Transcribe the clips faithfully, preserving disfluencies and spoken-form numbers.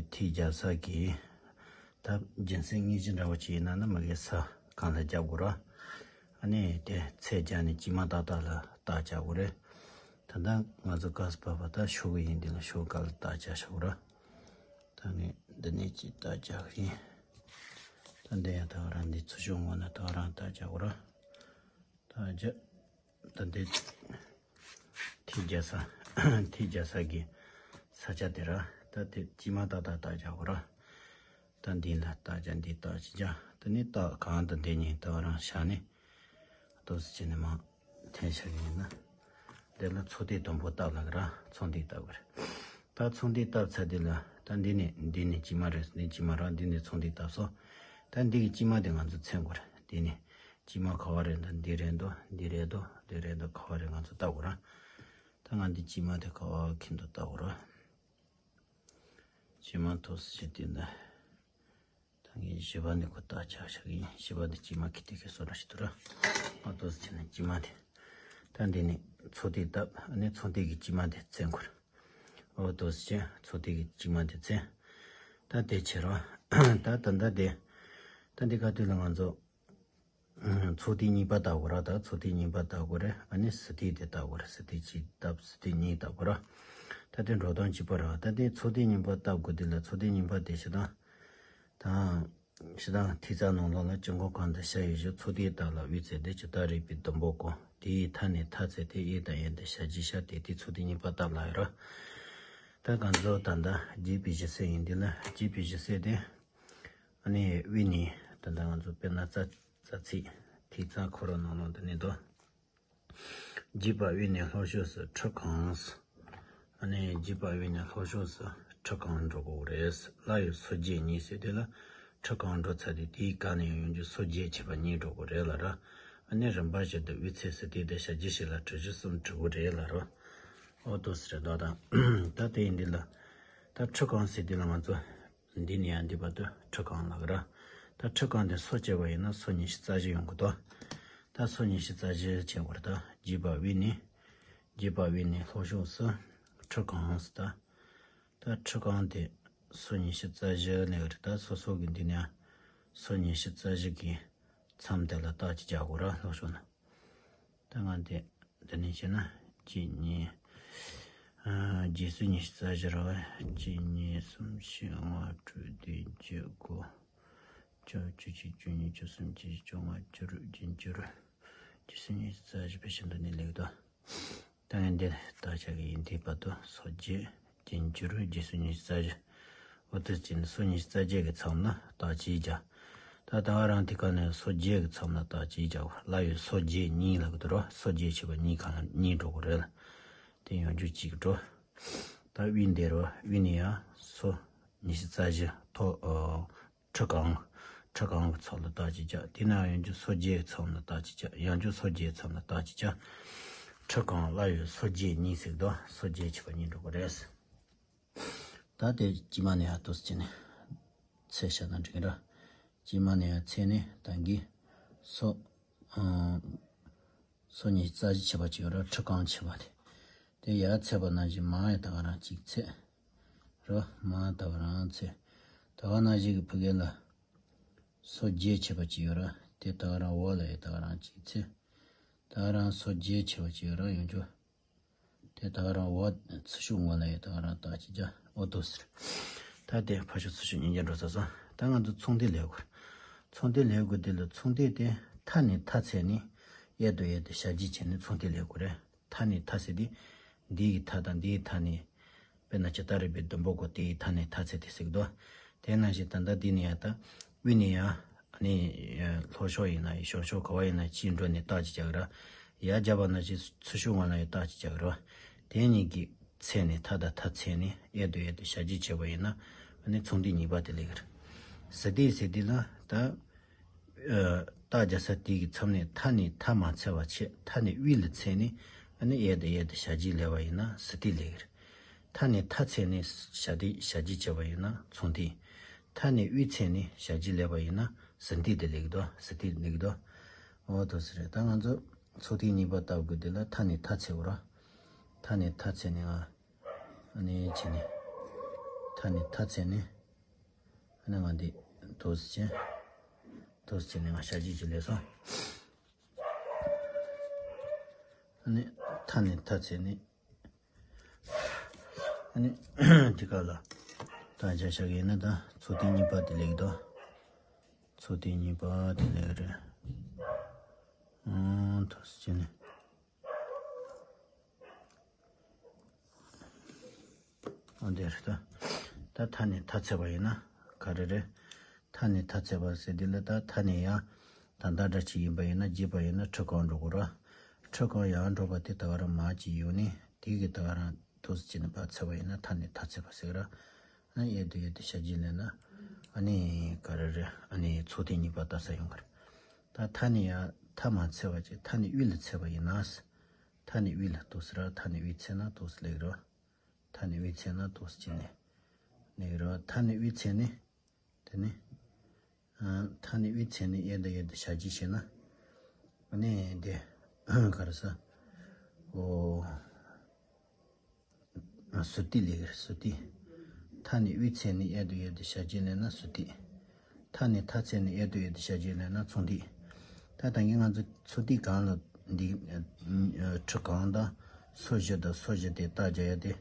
མཐིལ་རྒྱག་ས་གི་ད་སྦྱིན་སྲེག་དངོས་གཞི་འདྲ་བོ་ཅིག་ཡིན་ན་ནི་མ་གི་ས་གང་ལ་རྒྱག་དགོས་ར། ཨ་ནི་དེ་ཚད་རྒྱག་ནས་དཀྱིལ་མ་ཏག་ཏག་ལ་རྟགས་རྒྱག་དགོས་རེད། ད་ལྟ་ང་ཚོ་ག་ས་པ་པ་ད་ཤོག་གུ་ཡིན་དེ་ལ་ཤོག་གུ་ག་ལ་རྟགས་རྒྱག་བྱ་དགོས་ར། ད་ངས་འདི་ནས་ཅིག་རྟགས་རྒྱག་གི་ཡིན། ད་འདི་ཡང་ད་ག་རང་འདི་ཚུར་ཤོག་ངོ་ན་ད་ག་རང་རྟགས་རྒྱག་དགོས་ར། ད་རྒྱ་ད་འདི་མཐིལ་རྒྱག་ས་མཐིལ་རྒྱག་ས་གི་ས་ཆ་དེ་ར། ད་དེ་དཀྱིལ་མ་ཏག་ཏག་རྟགས་རྒྱག་དགོས་ར། ད་འདི་ལ་རྟགས་རྒྱག་འདི་རྟགས་ཅིག་རྒྱག་ད་ནི་རྟགས་གང་དང་འདི་གཉིས་ད་ག་རང་བཞག་ནས་ཏོག་ཙམ་བྱས་ནས་མར་འཐེན་བཞག་གི་ཡིན་ན། འདི་ལ་ཚོགས་ཐིག་དུམ་བུ་བཏབ་ལབ་ཀྱི་ར། ཚོགས་ཐིག་བཏབ་ཀྱི་རེད། ད་ཚོགས་ཐིག་བཏབ་ཚར་དེ་ལ་ད་འདི་ནས་འདི་ནས་དཀྱིལ་མ་རེད། འདི་དཀྱིལ་མ་ར། འདི་ནས་ཚོགས་ཐིག་བཏབ་སོང་། ད་འདི་གི་དཀྱིལ་མ་དེ་ང་ཚོ་མཚོན་དགོས་རེད། འདི་ནས་དཀྱིལ་མ་ག་བ་རེད་འདུག་འདི་རེད་འདུག་འདི་རེད་འདུག་འདི་རེད་འདུག་ག་བ་རེད་ང་ཚོ་བལྟ་དགོས་ར། ད་ང་འདི་དཀྱིལ་མ་དེ་ག་བ་ཁྱེར་འདུག་བལྟ་དགོས་ར། དཀྱིལ་མ་ཏོག་ཙམ་བྱས་དེ་ནས། ད་ངས་བཞི་པ་འདི་ཁོ་ཐག་ཆག་ཆག་གི་ཡིན། བཞི་པ་འདི་དཀྱིལ་མ་ཁི་ཏི་ཁི་སོ་ར་ཞིག་ཏུ་ར། ཨ་ཏོག་ཙམ་བྱས་ནས་དཀྱིལ་མ་དེ། ད་འདི་ནས་ཚོགས་ཐིག་བཏབ། ཨ་ནི་ཚོགས་ཐིག་གི་དཀྱིལ་མ་དེ་མཚོན་དགོས་རེད། ཨོ་ཏོག་ཙམ་བྱས་ཚོགས་ཐིག་གི་དཀྱིལ་མ་དེ་མཚོན། ད་དེ་བྱེད་རོགས། ད་ད་ད་དེ། ད་འདི་ག་དུས་ལ་ང་ཚོ་ཚོགས་ཐིག་གཉིས་པ་བཏབ་དགོས་ར། ད་ཚོགས་ཐིག་གཉིས་པ་བཏབ་དགོས་རེད། ཨ་ནི་ཟུར་ཐིག་དེ་བཏབ་དགོས་རེད། ཟུར་ཐིག་གཅིག་བཏབ། ཟུར་ཐིག་གཉིས་བཏབ་དགོས་ར། ད་དེ་འགྲོ་སྟངས་གཅིག་པ་རེད། ད་དེ་ཚོགས་ཐིག་གཉིས་པ་བཏབ་དགོས་དུས་ལ་ཚོགས་ཐིག་གཉིས་པ་དེ་ཞེ་དྲག་དང་། ཞེ་དྲག་ཐིག་རྩ་ནང་ལོགས་ལ་ཅུང་གོང་གང་དུ་ཤར་ཡོད་ཞིང་ཚོགས་ཐིག་དག་ལ་དབུས་ཚད་དེ་ཇི་ལྟར་རིགས་པའི་ཟླུམ་པོ་གོ། དེའི་མཐའ་ནས་མཐའ་ཚད་དེ་གཡས་དང་གཡོན་དུ་བྱ་རྒྱུའི་ཤར་དེ་དེ་ཚོགས་ཐིག་གཉིས་པ་བཏབ་ལ་ཡོད་ར། ད་ང་ཚོ་ད་ལྟ་རྒྱས་པའི་བཞི་ཚད་ཡིན་དུས་ལ་རྒྱས་པའི་བཞི་ཚད་དེ། ཨ་ནི་དབུས་ནས་ད་ལྟ་ང་ཚོ་དཔེར་ན་རྩ་རྩ་ཚིག་ཐིག་རྩ་ཁོ་རང་ནང་ལོགས་འདི་ནས་དོ། རྒྱས་པ་དབུས་ནས་ལྷོ་ཕྱོགས་སུ་ཁྲི་གང་། ཨ་ནི་རྒྱས་པ་དབུས་ནས་ལྷོ་ཕྱོགས་སུ་ཁྲི་གང་འགྲོ་དགོས་རེད། སླར་ཡང་སོ་བརྒྱད་གཉིས་ཟེར་དུས་ལ་ཁྲི་གང་འགྲོ་ཚར་དུས་དེའི་སྒང་ནས་ཡང་ཡོང་རྒྱུ་སོ་བརྒྱད་བྱས་པ་གཉིས་འགྲོ་དགོས་རེད་ལབ་ར། ཨ་ནི་རིམ་པ་བཞིན་དུ་དབུས་ཚད་ཟུར་ཐིག་དེ་བྱ་རྒྱུ་ཞིག་ལ་གྲུ་བཞི་གསུམ་འགྲོ་དགོས་རེད་ལབ་ར། ཨོ་ཏོག་ཙམ་རེད་དོ། ད་ད་དེ་ཡིན་དུས་ལ་ད་ཁྲི་གང་ཟེར་དུས་ལ་ང་ཚོ། འདི་ནས་ཡང་འདི་བར་དུ་ཁྲི་གང་ལབ་ཀྱི་ར། ད་ཁྲི་གང་དེ་སོ་བྱས་པ་ཡིན་ན་སོ་ཉི་ཤུ་རྩ་བཞི་ཡོང་གི་འདུག་ད་སོ་ཉི་ཤུ་རྩ་བཞི་བྱེད་དགོས་རེད། ད་རྒྱས་པ་དབུས་ནས། རྒྱས་པ་དབུས་ནས་ལྷོ་ཕྱོགས་སུ་ཁྲི་གང་ཟེར། ད་ད་ཁྲི་གང་དེ་སོ་ཉི་ཤུ་རྩ་བཞི་ནས་རེད། ད་སོ་སོ་གི་འདི་ནས་ཡང་སོ་ཉི་ཤུ་རྩ་བཞི་གི་མཚམས་དེ་ལ་རྟགས་ཅིག་རྒྱག་དགོས་ར། ལྷོ་ཕྱོགས་ན། ད་ང་འདི་འདི་ནས་བྱས་ན་གཅིག་གཉིས། ཨ་རྗེས་སུ་ཉི་ཤུ་རྩ་བཞི་ར་བ། གཅིག་གཉིས་གསུམ་བཞི་ལྔ་དྲུག་བདུན་བརྒྱད་དགུ། བཅུ་བཅུ་གཅིག་བཅུ་གཉིས་བཅུ་གསུམ་བཅུ་བཞི་བཅོ་ལྔ་བཅུ་དྲུག་བདུན་ཅུ། རྗེས་སུ་ཉི་ཤུ་རྩ་བཞི་བེད་སྤྱོད་འདི་ནས་ལེགས་དོ། ད་ངས་འདི་ལྟར་བྱ་གི་ཡིན། དེའི་བར་དུ་སོ་བརྒྱད་བདུན་ཅུ་རུ་རྗེས་སུ་ཉི་ཤུ་རྩ་བཞི། འོ་དེ་ཅི་ནི་སོ་ཉི་ཤུ་རྩ་བརྒྱད་ཀྱི་མཚམས་ན་རྟགས་གཅིག་བྱ། ད་ད་ག་རང་དེ་ག་ནས་སོ་བརྒྱད་ཀྱི་མཚམས་ན་རྟགས་གཅིག་བྱ་བ་ལ་ཡོད། སོ་བརྒྱད་གཉིས་ལ་གི་དུ་རོ། སོ་བརྒྱད་བྱས་པ་གཉིས་གང་ལ་གཉིས་འགྲོ་གི་རེད་ལ། དེ་ཡང་རྒྱུ་གཅིག་འགྲོ། ད་དབུས་འདི་རོ། དབུས་ནས་ཡང་སོ་ཉི་ཤུ་རྩ་བཞི་ཐོག་ཁྲི་གང་། ཁྲི་གང་གི་ཚོགས་ལ་རྟགས་གཅིག་བྱ། དེ་ན་ཡང་རྒྱུ་སོ་བརྒྱད་ཚོགས་ལ་རྟགས་གཅིག་བྱ། ཡང་རྒྱུ་སོ་བརྒྱད་ཚོགས་ལ་རྟགས་གཅིག་བྱ། ཁྲི་གང་ལ་ཡོད་སོ་བརྒྱད་གཉིས་ཟེར་དོ། སོ་བརྒྱད་བྱས་པ་གཉིས་འགྲོ་གི་རེད། ད་དེ་དཀྱིལ་མ་ནས་ཡང་ཏོག་ཙམ་བྱས་ནས་ཚད་བཞག་ན་འགྲིག་ར། དཀྱིལ་མ་ནས་ཡང་ཚད་ནི་ད་གིན་སོ། ཨང་། སོ་ཉི་ཤུ་རྩ་བཞི་བྱས་པ་གཅིག་ཡོད་ར། ཁྲི་གང་བྱས་པ་དེ། དེ་ཡར་ཚད་པ་ནང་བཞིན་མར་ཡང་ད་ག་རང་གཅིག་ཚད། རོ། མར་ད་ག་རང་ཚད། ད་ག་ནང་བཞིན་གྱི་ཕ་གི་ལ། སོ་བརྒྱད་བྱས་པ་གཅིག་ཡོད་ར། དེ་ད་ག་རང་འོག་ལ་ཡང་ད་ག་རང་གཅིག་ཚད། ད་ག་རང་སོ་བརྒྱད་བྱས་པ་གཅིག་ཡོད་ར། ཡོང་རྒྱུ། དེ་ད་ག་རང་འོག་ཚུར་ཤོག་ངོས་ལ་ཡང་ད་ག་རང་རྟགས་གཅིག་བྱ། ཨོ་ཏོག་ཙམ་རེད། ད་དེ་ཕར་ཕྱོགས་ཚུར་ཤོག་གཉིས་ཀ་འགྲོ་ཚར་སོང་། ད་ང་ཚོ་ཚོགས་ཐིག་ལེན་དགོས། ཚོགས་ཐིག་ལེན་དགོས་དེ་ལ་ཚོགས་ཐིག་དེ་མཐའ་ནས་མཐའ་ཚད་ནས་གཡས་དང་གཡས་དེ་བྱ་རྒྱུ་བྱས་ནས་ཚོགས་ཐིག་ལེན་དགོས་རེད། མཐའ་ནས་མཐའ་ཟེར་དུས། འདི་ཡི་མཐའ་དང་འདི་ཡི་མཐའ་ནས། དཔེར་ན་ཇི་ལྟར་རིགས་པའི་ཟླུམ་པོ་གོ། དེ་ཡི་མཐའ་ནས་མཐའ་ཚད་དེ་ཟེར་གི་འདུག་དེ་ནང་བཞིན་ད་ལྟ་འདི་ནས་ཡང་ད་དབུས་ནས་ཡང་ནི་ལྷོ་ཕྱོགས་ཡིན་ན་ཡང་བྱང་ཕྱོགས་ག་བ་ཡིན་ན་ཅིག་འགྲོ་ནས་རྟགས་ཅིག་རྒྱག་གི་ར། ཡར་རྒྱབ་པ་ནང་བཞིན་ཚུར་ཤོག་ངོས་ལ་ཡང་རྟགས་ཅིག་རྒྱག་གི་ར། དེ་གཉིས་ཀྱི་ཚད་ནས་མཐའ་དང་མཐའ་ཚད་ནས་གཡས་དང་གཡས་དེ་བྱ་རྒྱུ་བྱས་པ་ཡིན་ན་ཨ་ནི་ཚོགས་ཐིག་གཉིས་པ་དེ་ལེགས་གི་ར། ཟུར་ཐིག་ཟེར་དུས་ལ་ད། རྟགས་རྒྱག་ས་དེ་གི་མཚམས་ནས་མཐའ་ནས་མཐའ་མ་ཚད་པ་བྱས། མཐའ་ནས་དབུས་ལ་ཚད་ནས་ཨ་ནི་གཡས་དང་གཡས་དེ་བྱ་རྒྱུ་ལེན་པ་ཡིན་ན་ཟུར་ཐིག་ལེགས་གི་ར། མཐའ་ནས་མཐའ་ཚད་ནས་བྱ་རྒྱུ་བྱ་རྒྱུ་བྱས་པ་ཡིན་ན་ཚོགས་ཐིག་མཐའ་ནས་དབུས་ཚད་ནས་བྱ་རྒྱུ་ལེན་པ་ཡིན་ན་ཟུར་ཐིག་དེ་ལེགས་གི་འདུག་ཟུར་ཐིག་ལེགས་གི་འདུག་འོ་ཏོག་ཙམ་རེད། ད་ང་ཚོ་ཚོགས་ཐིག་གཉིས་པ་བཏབ་དགོས་དེ་ལ་མཐའ་ནས་མཐའ་ཚད་དགོས་ར། མཐའ་ནས་མཐའ་ཚད་ནས་ང་། ཨ་ནི་བྱས་ནས། མཐའ་ནས་མཐའ་ཚད་ནས། ཨ་ནི་ང་འདི་ཏོག་ཙམ་བྱས། ཏོག་ཙམ་བྱས་ནས་ང་ཞབས་ཕྱི་ཅིག་ལས་སོང་། ཨ་ནི་མཐའ་ནས་མཐའ་ཚད་ནི། ཨ་ནི་དེ་ག་ལ་ད་བྱ་བཞག་ཡིན་ན་ད་ཚོགས་ཐེངས་གཉིས་པ་དེ་ལེགས་དོ། ཚོགས་ཐེངས་གཉིས་པ་དེ་ལེགས་རེད། ཨང་ཐོག་སི་ཅི་ནི། ཨང་དེ་རེད་ད། ད་མཐའ་ནས་མཐའ་ཚད་པ་ཡིན་ན་ག་རེ་རེད། མཐའ་ནས་མཐའ་ཚད་པ་ཟེར་དུས་ལ་ད་མཐའ་ནས་ཡང་ད་ཟླ་འདྲ་ཅིག་ཡིན་པ་ཡིན་ན་རྒྱས་པ་ཡིན་ན་ཁྲི་གང་འགྲོ་དགོས་ར། ཁྲི་གང་ཡང་འགྲོ་བ་དེ་ད་ག་རང་མ་ཅིག་ཡོད་ནི་དེ་གི་ད་ག་རང་ཐོག་སི་ཅི་ནི་ཕར་ཚད་པ་ཡིན་ན་མཐའ་ནས་མཐའ་ཚད་པ་ཟེར་ར། ཨ་ནི་གཡས་དང་གཡོན་དུ་ཞབས་ཕྱི་ལེན་ན། ཨ་ནི་ག་རེ་རེད། ཨ་ནི་ཚོགས་ཐེངས་གཉིས་པ་ལྟ་ས་ཡོང་གི་རེད། ད་མཐའ་ནས་ཡང་མཐའ་མ་ཚད་པ་ཅིག་མཐའ་ནས་དབུས་ལ་ཚད་པ་ཡིན་ན། མཐའ་ནས་དབུས་ལ་ཏོག་ཙམ་ར། མཐའ་ནས་དབུས་ཚད་ན་ཏོག་ཙམ་ལེགས་ར། མཐའ་ནས་དབུས་ཚད་ན་ཏོག་ཙམ་ཅིག་ནས་ལེགས་ར། མཐའ་ནས་དབུས་ཚད་ནི། དེ་ནི། ཨ། མཐའ་ནས་དབུས་ཚད་ནས་གཡས་དང་གཡོན་དུ་ཞབས་ཕྱི་བྱས་ན། ཨ་ནི་དེ་ག་རེ་ཟ། ཨོ། ཟུར་ཐིག་ལེགས་རེད། ཟུར་ཐིག་མཐའ་ནས་དབུས་ཚད་ནས་གཡས་དང་གཡོན་དུ་ཞབས་ཕྱི་ལེན་ན་ཟུར་ཐིག་མཐའ་ནས་མཐའ་ཚད་ནས་གཡས་དང་གཡོན་དུ་ཞབས་ཕྱི་ལེན་ན་ཚོང་ཐིག་ད་ད་གིན་ང་ཚོ་ཚོགས་ཐིག་སྒང་ལ་འདི་ཁྲི་གང་དང་སོ་བཞི་དང་སོ་བཞི་དེ་རྟགས་རྒྱག་ཡ་དེ།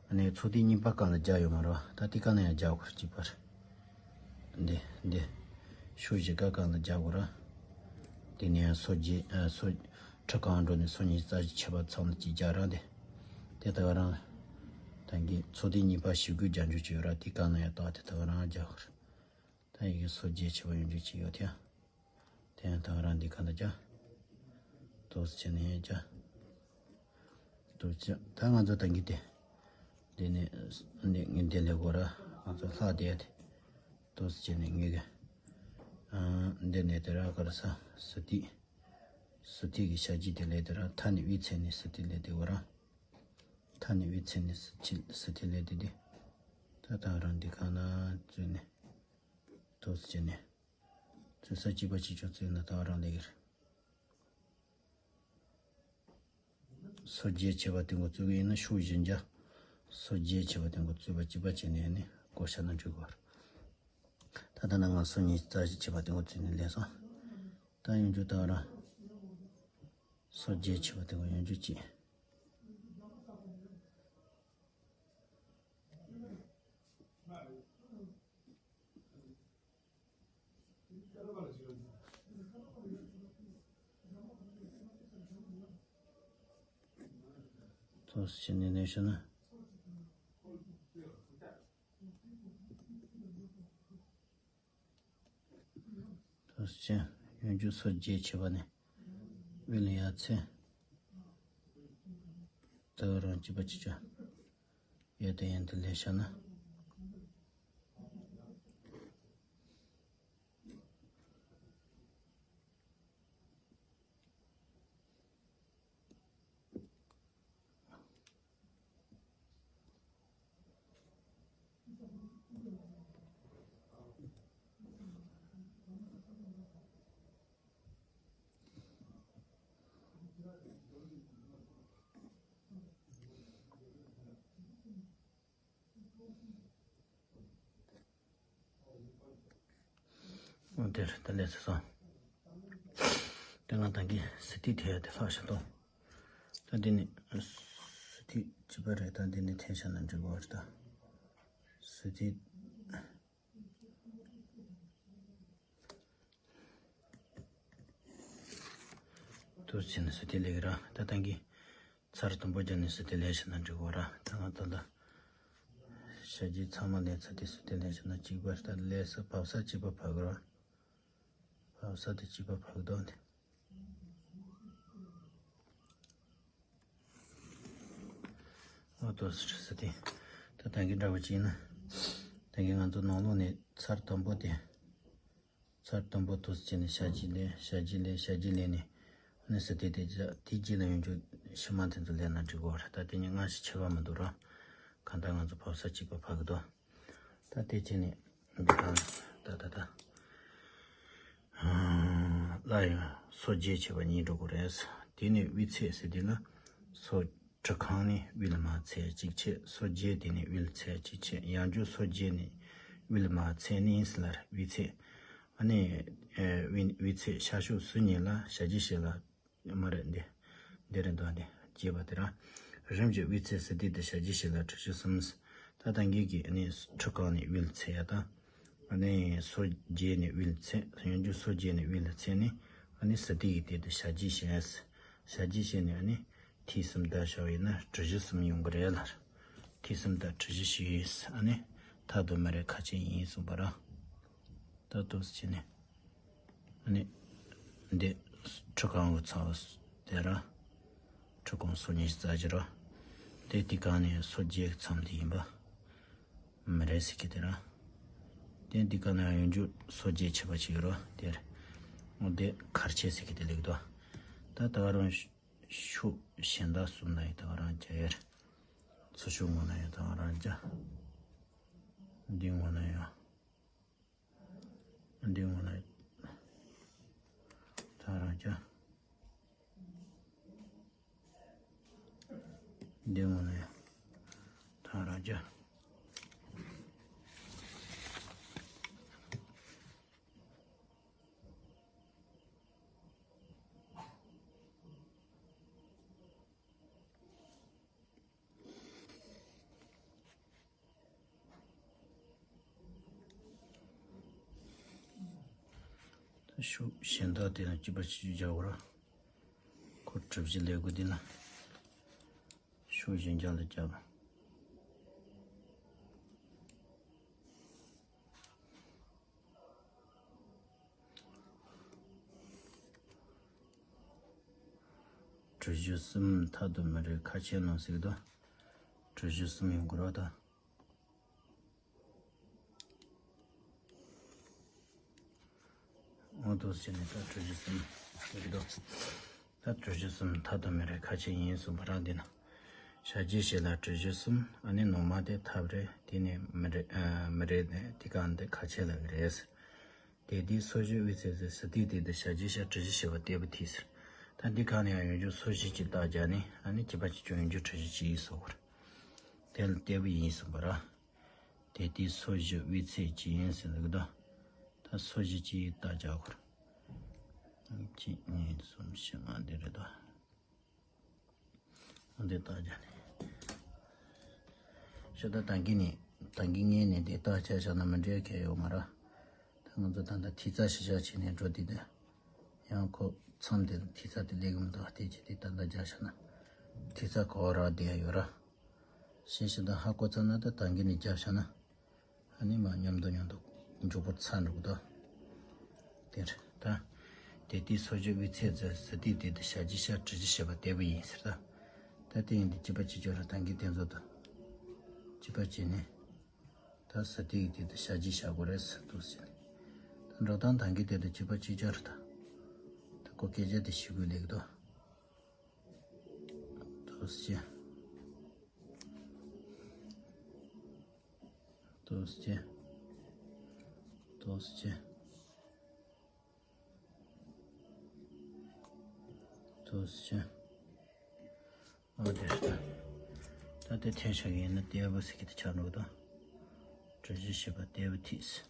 ཨ་ནི་ཚོགས་ཐིག་གཉིས་པ་སྒང་ལ་རྒྱག་ཡོད་མ་རེད་བ། ད་དེ་སྒང་ལ་ཡང་རྒྱག་དགོས་རེད། གཅིག་པ་རེད། འདི་འདི། ཤོག་བཞི་ཀ་སྒང་ལ་རྒྱག་དགོས་ར། དེ་ནས་སོ་བརྒྱད་ཨ་སོ། ཁྲི་གང་འགྲོ་ནས་སོ་གཉིས་རྩ་བཞི་ཆད་པ་ཚང་ལ་གཅིག་རྒྱག་ར་འདི། དེ་ད་ག་རང་། ད་གིན་ཚོགས་ཐེངས་གཉིས་པ་ཞི་རྒོལ་རྒྱག་འཇུག་ཅིག་ཡོད་ར། དེ་སྒང་ལ་ཡང་བཏགས་དེ་ད་ག་རང་རྒྱག་དགོས་ར། ད་ཡི་གེ་སོ་བརྒྱད་ཆད་པ་ཡོང་འཇུག་ཅིག་ཡོད་དེ། དེ་ཡང་ད་ག་རང་འདི་སྒང་ལ་རྒྱག་ཏོག་ཙམ་བྱས་ནས་རྒྱག་ཏོག་ཙམ། ད་ང་ཚོ་ད་གིན་དེ། འདི་ནས་འདི་ངས་འདི་ལས་དགོས་ར། ང་ཚོ་ལྷག་བསྡད་དེ། ཏོག་ཙམ་བྱས་ནས་ངས་གི། ཨ། འདི་ནས་དེ་ར་ག་རེ་ཟ། ཟུར་ཐིག་ཟུར་ཐིག་གི་ཞབས་ཕྱི་དེ་ལས་དེ་ར། མཐའ་ནས་དབུས་ཚད་ནས་ཟུར་ཐིག་ལས་དེ་དགོས་ར། མཐའ་ནས་དབུས་ཚད་ནས་ཟུར་ཐིག་ཟུར་ཐིག་ལས་དེ་དེ། ད་ད་ག་རང་འདི་སྒང་ལ་བཙུགས་ནས། ཏོག་ཙམ་བྱས་ནས། བཙུགས་ས་གཅིག་པ་གཅིག་རྐྱང་བཙུགས་ན་ད་ག་རང་ལེགས་གི་རེད། སོ་བརྒྱད་ཆད་པ་དེ་འགོ་བཙུགས་ཀྱི་ཡིན་ན་ཤོག་བཞི་འཇགས། སོ་བརྒྱད་ཆད་པ་དེ་འགོ་བཙུགས་པ་གཅིག་པ་བྱས་ནས་ནི་བགོ་བཤའ་ན་འགྲིག་གི་རེད། ད་ལྟ་ན་ང་སོ་གཉིས་རྩ་བཞི་ཆད་པ་དེ་འགོ་བཙུགས་ནས་ལས་སོང་། ད་ཡོང་རྒྱུ་ད་ག་རང་། སོ་བརྒྱད་ཆད་པ་དེ་འགོ་ཡོང་རྒྱུ་གཅིག་ཏོག་ཙམ་བྱས་ནས་ལས་བྱུང་ན། ཏོག་ཙམ་ཡོང་རྒྱུ་སོ་བརྒྱད་ཆད་པ་ནས་དབུས་ལ་ཡར་ཚད། ད་ག་རང་གཅིག་པ་གཅིག་ཆ། གཡས་དང་གཡོན་དུ་ལས་བྱུང་ན། འོ་དེར་ད་ལས་སོང་། ད་ང་ད་གིན་ཟུར་ཐིག་འཐེན་ཡ་དེ་ལྷག་བཞག་དང་། ད་འདི་ནི་ཟུར་ཐིག་གཅིག་པ་རེད། ད་འདི་ནི་འཐེན་བཞག་ན་འགྲིག་གི་རེད་ད། ཟུར་ཐིག་ཏོག་ཙམ་བྱས་ནས་ཟུར་ཐིག་ལེགས་ར། ད་ད་གིན་ཚར་དང་པོ་རྒྱབ་ནས་ཟུར་ཐིག་ལེགས་བྱས་ན་འགྲིག་གི་ར། ད་ང་ད་ལྟ་ཞབས་ཕྱི་ཚང་མ་ལས་ཚར་ཏེ་ཟུར་ཐིག་ལེགས་བྱས་ན་གཅིག་པ་རེད། ད་ལས་ས་བབས་ས་གཅིག་པ་བབས་གི་ར། བབས་ས་དེ་གཅིག་པ་བབས་གི་འདུག་འདི། ཨོ་ཏོ་སི་ཏི། ད་ད་གིན་འདྲ་བོ་ཅིག་ཡིན་ན། ད་གིན་ང་ཚོ་ནང་ལོགས་ནས་ཚར་དང་པོ་དེ། ཚར་དང་པོ་ཏོག་ཙམ་བྱས་ནས་ཞབས་ཕྱི་ལེན། ཞབས་ཕྱི་ལེན། ཞབས་ཕྱི་ལེན་ནས། ཨ་ནི་ཟུར་ཐིག་དེ་རྒྱབ། དེའི་རྗེས་ལ་ཡོང་རྒྱུ་ཕྱི་མ་དེ་ཚོ་ལེན་ན་འགྲིག་གི་རེད། ད་དེ་གཉིས་སྔ་ཕྱི་ཁྱད་པར་མི་འདུག་ར། གང་ལྟར་ང་ཚོ་བབས་ས་གཅིག་པ་བབས་གི་འདུག་ད་དེ་བྱས་ནས་འདི་གང་ད་ད་ད། སླར་ཡང་སོ་བརྒྱད་ཆད་པ་གཉིས་འགྲོ་དགོས་རེད། དེ་ནས་དབུས་ཚད་ཟེར་དུས་ལ། སོ་ཁྲི་གང་ནས་དབུས་ལ་མར་ཚད་གཅིག་ཆད། སོ་བརྒྱད་དེ་ནས་དབུས་ལ་ཚད་གཅིག་ཆད། ཡང་བསྐྱར་སོ་བརྒྱད་ནས་ དབུས་ལ་མ་ཚད་ནི་ཟེར་ལ་རེད། དབུས་ཚད། ཨ་ནི་ཨེ་དབུས་དབུས་ཚད་ཤར་ཕྱོགས་སུ་ཉིད་ལ་ཞལ་གྱིས་བཞེས་ལ། མ་རེད་འདི། འདི་རེད་འདུག་འདི། ཅེས་པ་དེ་རང་། རིམ་གྱིས་དབུས་ཚད་ཟི་ཏི་དེ་ཞལ་གྱིས་བཞེས་ལ་གྲུ་བཞི་གསུམ། ད་ད་གིན་གྱི་ཨ་ནི་ཁྲི་རྐང་ནས་དབུས་ལ་ཚད་ཡ་དང་། ཨ་ནི་སོར་བརྒྱད་ནས་དབུས་ལ་ཚད། ཡང་རྒྱུ་སོར་བརྒྱད་ནས་དབུས་ལ་ཚད་ནི། ཨ་ནི་ཟི་ཏི་ཡི་དེ་དེ་ཞལ་གྱིས་བཞེས། ཞལ་གྱིས་བཞེས་ནས་ཨ་ནི་ཐིག་གསུམ་བཏགས་བཞག་ཡིན་ན་གྲུ་བཞི་གསུམ་ཡོང་གི་རེད་ལ། ཐིག་གསུམ་དང་གྲུ་བཞི་ཞིག་ཡིན། ཨ་ནི་མཐའ་དང་མི་རེ་ཁ་ཕྱེ་ཡིན་གསུངས་པ་ར། ད་འདུག་སེ་བྱས་ནས། ཨ་ནི། འདི། ཁྲི་རྐང་གི་ཚང་དེ་ར། ཁྲི་རྐང་སོ་གཉིས་རྩ་བཞི་ར། དེ་དེ་གང་ནས་སོ་བརྒྱད་ཀྱི་མཚམས་དེ་ཡིན་པ། མི་རེད་ཟེར་གི་དེ་ར། དེ་འདི་གང་ན་ཡང་ཡོང་རྒྱུ་སོ་བརྒྱད་ཆད་པ་ཞིག་ཡོད་ར་དེ་རེད། འོ་དེ་གར་ཆད་ཟེར་གི་དེ་ལེགས་དོ། ད་ད་ག་རང་ཤུགས་གཞན་དག་གསུམ་ན་ཡང་ད་ག་རང་རྒྱ་ཡར། ཚུར་ཤོག་ངོ་ན་ཡང་ད་ག་རང་རྒྱ། འདི་ངོ་ན་ཡང་། འདི་ངོ་ན་ད་རང་རྒྱ། འདི་ངོ་ན་ད་རང་རྒྱ། ཤུགས་གཞན་དག་དེ་ལ་གཅིག་པ་གཅིག་རྒྱག་དགོས་ར། ཁོ་གྲུ་བཞི་ལས་དགོས་དེ་ལ། ཤུགས་གཞན་རྒྱག་ལ་རྒྱག་གྲུ་བཞི་གསུམ་མཐའ་དུ་མི་རེ་ཁ་ཕྱེ་ནང་ཟིག་དང་། གྲུ་བཞི་གསུམ་ཡོང་དགོས་ར་ད། འོ་འདུག་སེ་བྱས་ནས་ད་གྲུ་བཞི་གསུམ་ཡོད་དོ། ད་གྲུ་བཞི་གསུམ་མཐའ་དུ་མི་རེ་ཁ་ཕྱེ་ཡིན་གསུངས་པ་རང་འདི་ན། ཞལ་གྱིས་བཞེས་ལ་གྲུ་བཞི་གསུམ། ཨ་ནི་ནང་མ་དེ་ཐབ་རེད། དེ་ནས་མི་རེ་ཨ་མི་རེ་ནས་དེ་གང་འདི་ཁ་ཕྱེ་ལ་གི་རེད། དེ་དུས་སོར་བཞི་དབུས་ཚད་ཟི་ཏི་དེ་དུ་ཞལ་གྱིས་བཞེས་གྲུ་བཞི་བཞེས་པ་ལྟེ་བུ་ཐིག་ཟེར། ད་འདི་གང་ནས་ཡང་ཡོང་རྒྱུ་སོར་བཞི་གཅིག་བཏགས་རྒྱ་ནི་ཨ་ནི་གཅིག་པ་གཅིག་ཀྱང་ཡོང་རྒྱུ་གྲུ་བཞི་གཅིག་ཡིན་གསུངས་པར། དེ་ལ་ལྟེ་བུ་ཡིན་གསུངས་པ་ར། དེ་དུས་སོར་བཞི་དབུས་ཚད་གཅིག་ཡིན་ཟེར་འདུག་ད། ད་སོར་བཞི་གཅིག་བཏགས་རྒྱ་གོ། གཅིག་གཉིས་གསུམ་བཞི་ལྔ་འདི་རེད་དོ། འདི་བཏགས་རྒྱ་ནི། ཤོད་ད་ད་གིན་ནི་ད་གིན་ངས་ནི་འདི་བཏགས་རྒྱ་བཞག་ན་མི་འགྲིག་མཁན་ཡོད་མ་ར། ད་ང་ཚོ་ད་ལྟ་ཐིག་རྩ་ཞིག་བཞག་བྱས་ནས་འགྲོ་དུས་ད། ཡང་ཁོ་མཚམས་དེ་ལ་ཐིག་རྩ་དེ་ལེགས་མི་འདུག་དེ་བྱས་དེ་ད་ལྟ་རྒྱག་བཞག་ན། ཐིག་རྩ་ག་བ་རག་བསྡད་ཡ་ཡོད་ར། ཤེས་ཤིག་ད་ཧ་གོ་ཚར་ན་ད་ད་གིན་ནི་རྒྱག་བཞག་ན། ཨ་ནི་མ་མཉམ་དུ་མཉམ་དུ་མགྱོགས་པོ་ཚར་འགྲོ་གི་འདུག་དེར་ད། དེ་དུས་སོར་བཞི་དབུས་ཚད་ཟི་ཟི་ཏི་དེ་དུ་ཞལ་གྱིས་བཞེས་གྲུ་བཞི་བཞེས་པ་ལྟེ་བུ་ཡིན་ཟེར་ད། ད་དེ་ཡིན་དུས་གཅིག་པ་གཅིག་རྒྱག་ར་ད་གིན་དེ་ཚོ་དང་། གཅིག་པ་གཅིག་ནི། ད་ཟི་ཏི་ཡི་དེ་དུ་ཞལ་གྱིས་བཞེས་དགོས་རེད་ཟེར་འདུག་ཟེར་ནས། ད་འགྲོ་སྟངས་ད་གིན་དེ་དུ་གཅིག་པ་གཅིག་རྒྱག་ར་ད། ད་ཁོ་སྐད་ཆ་དེ་ཞུ་དགོས་ལེགས་འདུག་འདུག་ཟེར། འདུག་སེ། འདུག་སེ། འདུག་སེ། ཨོ་དེ་ལྟ། ད་དེ་འཐེན་བཞག་ཡིན་ན་ལྟེ་བུ་ཟེར་གི་དེ་ཆགས་འགྲོ་གི་འདུག་གྲུ་བཞི་བཞེས་པ་ལྟེ་བུ་ཐིག་ཟེར།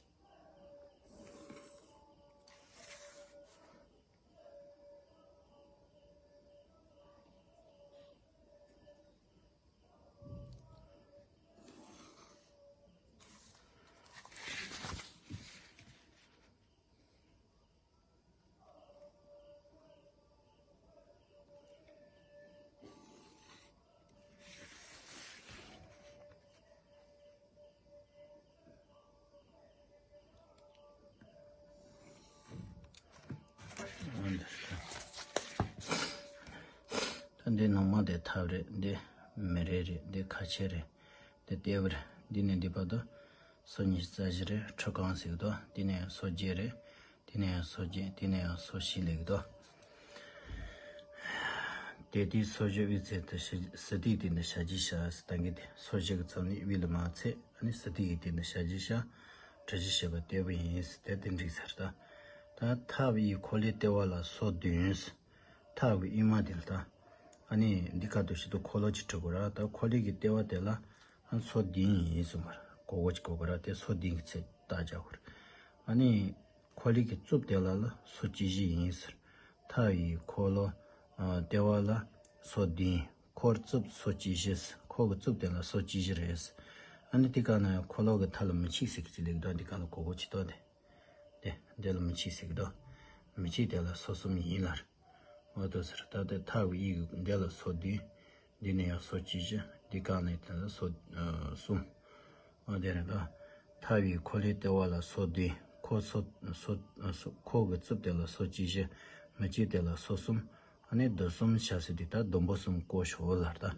ད་འདི་ནང་མ་དེ་ཐབ་རེད། འདི་མི་རེ་རེད། འདི་ཁ་ཕྱེ་རེད། འདི་ལྟེ་བུ་རེད། འདི་ནས་འདི་བར་དུ་སོར་ཉི་ཤུ་རྩ་བཞི་རེད། ཁྲི་རྐང་ཟེར་གི་འདུག་འདི་ནས་ཡང་སོར་བརྒྱད་རེད། དེ་ནས་ཡང་སོར་བརྒྱད། དེ་ནས་ཡང་སོར་བཞི་ལེགས་དོ། དེ་དུས་སོར་བཞི་དབུས་ཚད་དུ་ཞི་ཟི་ཏིའི་སྟེང་དུ་ཞལ་གྱིས་བཞེས་ཟེར་ད་གིན་དེ་སོར་བཞི་གི་མཚམས་ནི་དབུས་ལ་མ་ཚད། ཨ་ནི་ཟི་ཏིའི་སྟེང་དུ་ཞལ་གྱིས་བཞེས། གྲུ་བཞི་བཞེས་པ་ལྟེ་བུ་ཡིན་ཟེར་དེ་དེ་འགྲིག་ཚར་ད། ད་ཐབ་ཡི་འཁོར་ལོའི་ལྟེ་བ་ལ་སོར་བདུན་ཟེར། ཐབ་ཀྱི་དབུས་མ་དེ་ལ་ད། ཨ་ནི་འདི་ཁ་ཐུག་ཞིག་ཏུ་འཁོར་ལོ་གཅིག་བྲི་དགོས་ར། ད་འཁོར་ལོ་གི་ལྟེ་བ་དེ་ལ་ཨ་སོར་བདུན་ཡིན་གསུངས་པ་ར། གོ་གོ་ཅིག་གོ་གོ་ར། དེ་སོ་བདུན་གྱི་ཚད་བཏགས་རྒྱག་དགོས་ར། ཨ་ནི་འཁོར་ལོ་གི་རྩིབས་དེ་ལ་ལ་སོ་བཅུ་བཞི་ཡིན་ཟེར། མཐའ་ཡི་འཁོར་ལོ་ཨ་ལྟེ་བ་ལ་སོ་བདུན། འཁོར་རྩིབས་སོ་བཅུ་བཞི་ཟེར། འཁོར་གྱི་རྩིབས་དེ་ལ་སོ་བཅུ་བཞི་རེད་ཟེར། ཨ་ནི་དེ་ག་ན་འཁོར་ལོ་གི་མཐའ་ལ་མི་ཆིག་ཟེར་གྱི་ཚིག་ལེགས་དོ། འདི་ག་ལ་གོ་གོ་ཅིག་ཏོ། དེ་དེ་འདི་ལ་མི་ཆིག་ཟེར་གྱི་དོ། མི་ཆིག་དེ་ལ་སོ་གསུམ་ཡིན་ལ། འོ་དོ་ཟེར། ད་ལྟ་མཐའ་གི་ཡི་གེ་འདི་ལ་སོ་བདུན། འདི་ནས་ཡང་སོ་བཅུ་བཞི། འདི་གང་ནས་དེ་ལ་སོ་ཨ་གསུམ། འོ་དེ་རེད་ད། མཐའ་བའི་འཁོར་ལོའི་ལྟེ་བ་ལ་སོ་བདུན། འཁོར་སོ་སོ་སོ་འཁོར་གྱི་རྩིབས་དེ་ལ་སོ་བཅུ་བཞི། མི་ཆིག་དེ་ལ་སོ་གསུམ། ཨ་ནི་བསྡུ་གསུམ་བྱ་ཟེར་དུས་ད་བསྡོམས་པ་གསུམ་བཀོད་ཤོག་ལ་ད།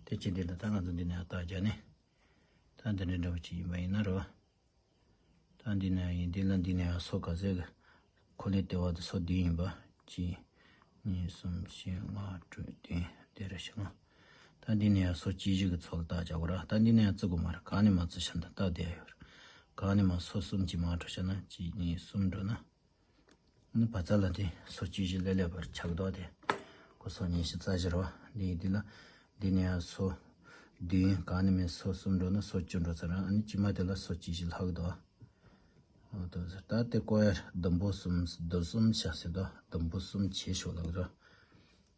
དེ་ཅི་འདི་ལ་ད་ང་ཚོ་འདི་ནས་ཡང་བཏགས་རྒྱག་ནས། ད་འདི་འདྲ་འདྲ་བོ་ཅིག་ཡིན་པ་ཡིན་ན་རེད་བ། ད་འདི་ནས་ཡིན། འདི་ལ་འདི་ནས་ཡང་སོ་ག་ཚད་གི་འཁོར་ལོའི་ལྟེ་བ་དེ་སོ་བདུན་ཡིན་པ། གཅིག་གཉིས། གསུམ། བཞི། ལྔ། དྲུག་བདུན། དེ་རེད་ཤག་ད་འདི་ནས་ཡང་སོ་བཅུ་བཞི་གི་ཚོད་ལ་བཏགས་རྒྱག་དགོས་ར། ད་འདི་ནས་ཡང་བརྩི་དགོས་མ་རེད། གང་ནས་མ་བརྩི་ཤ་འདི་ལྟ་བསྡད་ཡོད་རེད། གང་ནས་མ་སོ་གསུམ་གྱིས་མ་འགྲོ་ཤ་ན། གཅིག་གཉིས། གསུམ་འགྲོ་ན། ནི་བ་ཚ་ལ་དེ་སོ་བཅུ་བཞི་ལེ་ལེ་བར་ཆགས་དོ། དེ་ཁོ་སོ་ཉི་ཤུ་རྩ་བཞི་རེད་བ། འདི་ཡི་འདི་ལ་འདི་ནས་ཡང་སོ་བདུན། གང་ནས་མིན་སོ་གསུམ་འགྲོ་ན་སོ་བཅུ་འགྲོ་ཚར་ར། ཨ་ནི་དཀྱིལ་མ་དེ་ལ་སོ་བཅུ་བཞི་ལྷག་དོ། འོ་དོ་ཟེར། ད་དེ་ཀོ་ཡར་བསྡོམས་པ་གསུམ། བསྡུ་གསུམ་བྱ་ཟེར་དོ། བསྡོམས་པ་གསུམ་བྱེད་ཤོག་ལབ་ར།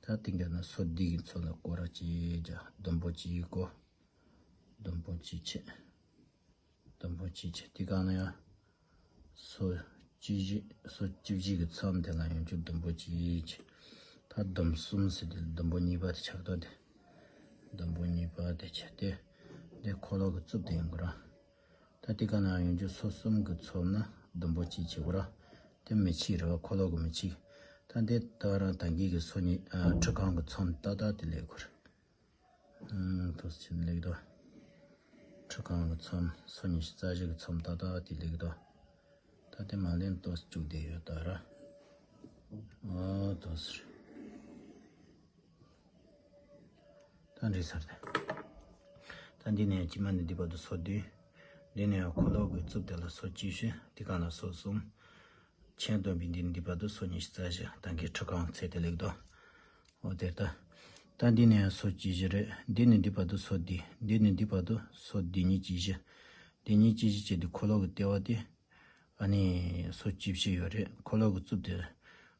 ད་དེ་འདྲ་ན་སོ་བདུན་གྱི་ཚོད་ལ་སྐོར་ར་གཅིག་བརྒྱབ། བསྡོམས་པ་གཅིག་བཀོད། བསྡོམས་པ་གཅིག་བྱས། བསྡོམས་པ་གཅིག་བྱས། དེ་གང་ན་ཡང་སོ་བཅུ་བཞི། སོ་བཅུ་བཞི་གི་མཚམས་དེ་ལ་ཡང་བསྡོམས་པ་གཅིག་བྱས། ད་བསྡོམས་གསུམ་ཟེར་དེ་ལ་བསྡོམས་པ་གཉིས་པ་དེ་ཆགས་དོ། དེ་བསྡོམས་པ་གཉིས་པ་དེ་བྱས་ཏེ། དེ་འཁོར་ལོ་གི་རྩིབས་དེ་ཡིན་དགོས་ར། ད་དེ་གང་ན་ཡང་སོ་གསུམ་གི་མཚམས་ན་བསྡོམས་པ་གཅིག་བྱེད་དགོས་ར། དེ་མི་ཆིག་རེད་བ། འཁོར་ལོ་གི་མི་ཆིག་ད་དེ་ད་རང་ད་གིན་གི་སོ་གཉིས་ཨ་ཁྲི་གང་གི་མཚམས་ཏག་ཏག་དེ་ལེགས་དགོས་ར། ཨང་། ཐོག་ཆེན་ལེགས་དོ། ཁྲི་གང་གི་མཚམས། སོ་ཉི་ཤུ་རྩ་བཞི་གི་མཚམས་ཏག་ཏག་དེ་ལེགས་དོ། ད་དེ་མ་ལེན་ཏོག་བཅུག་བསྡད་ཡོད་ད་ར། ཨོ་ཏོག་ཟེར། ད་འགྲིག་ཚར་ཏེ། ད་འདི་ནས་དཀྱིལ་མ་ནས་འདི་བར་དུ་སོ་བདུན། འདི་ནས་འཁོར་ལོ་གི་རྩིབས་དེ་ལ་སོ་བཅུ་བཞི། འདི་གང་ལ་སོ་གསུམ། མཆན་བསྡོམས་པའི་འདི་ནས་འདི་བར་དུ་སོ་ཉི་ཤུ་རྩ་བཞི། ད་གིན་ཁྲི་གང་ཚད་དེ་ལེགས་དོ། འོ་དེ་ལྟ། ད་འདི་ནས་སོ་བཅུ་བཞི་རེད། འདི་ནས་འདི་བར་དུ་སོ་བདུན། འདི་ནས་འདི་བར་དུ་སོ་བདུན་ཉིས་བཅུ་བཞི། འདི་ཉིས་བཅུ་བཞི་བྱས་དུས་འཁོར་ལོ་གི་ལྟེ་བ་དེ་ཨ་ནི་སོ་བཅུ་བཞི་ཡོད་རེད། འཁོར་ལོ་གི་རྩིབས་དེ་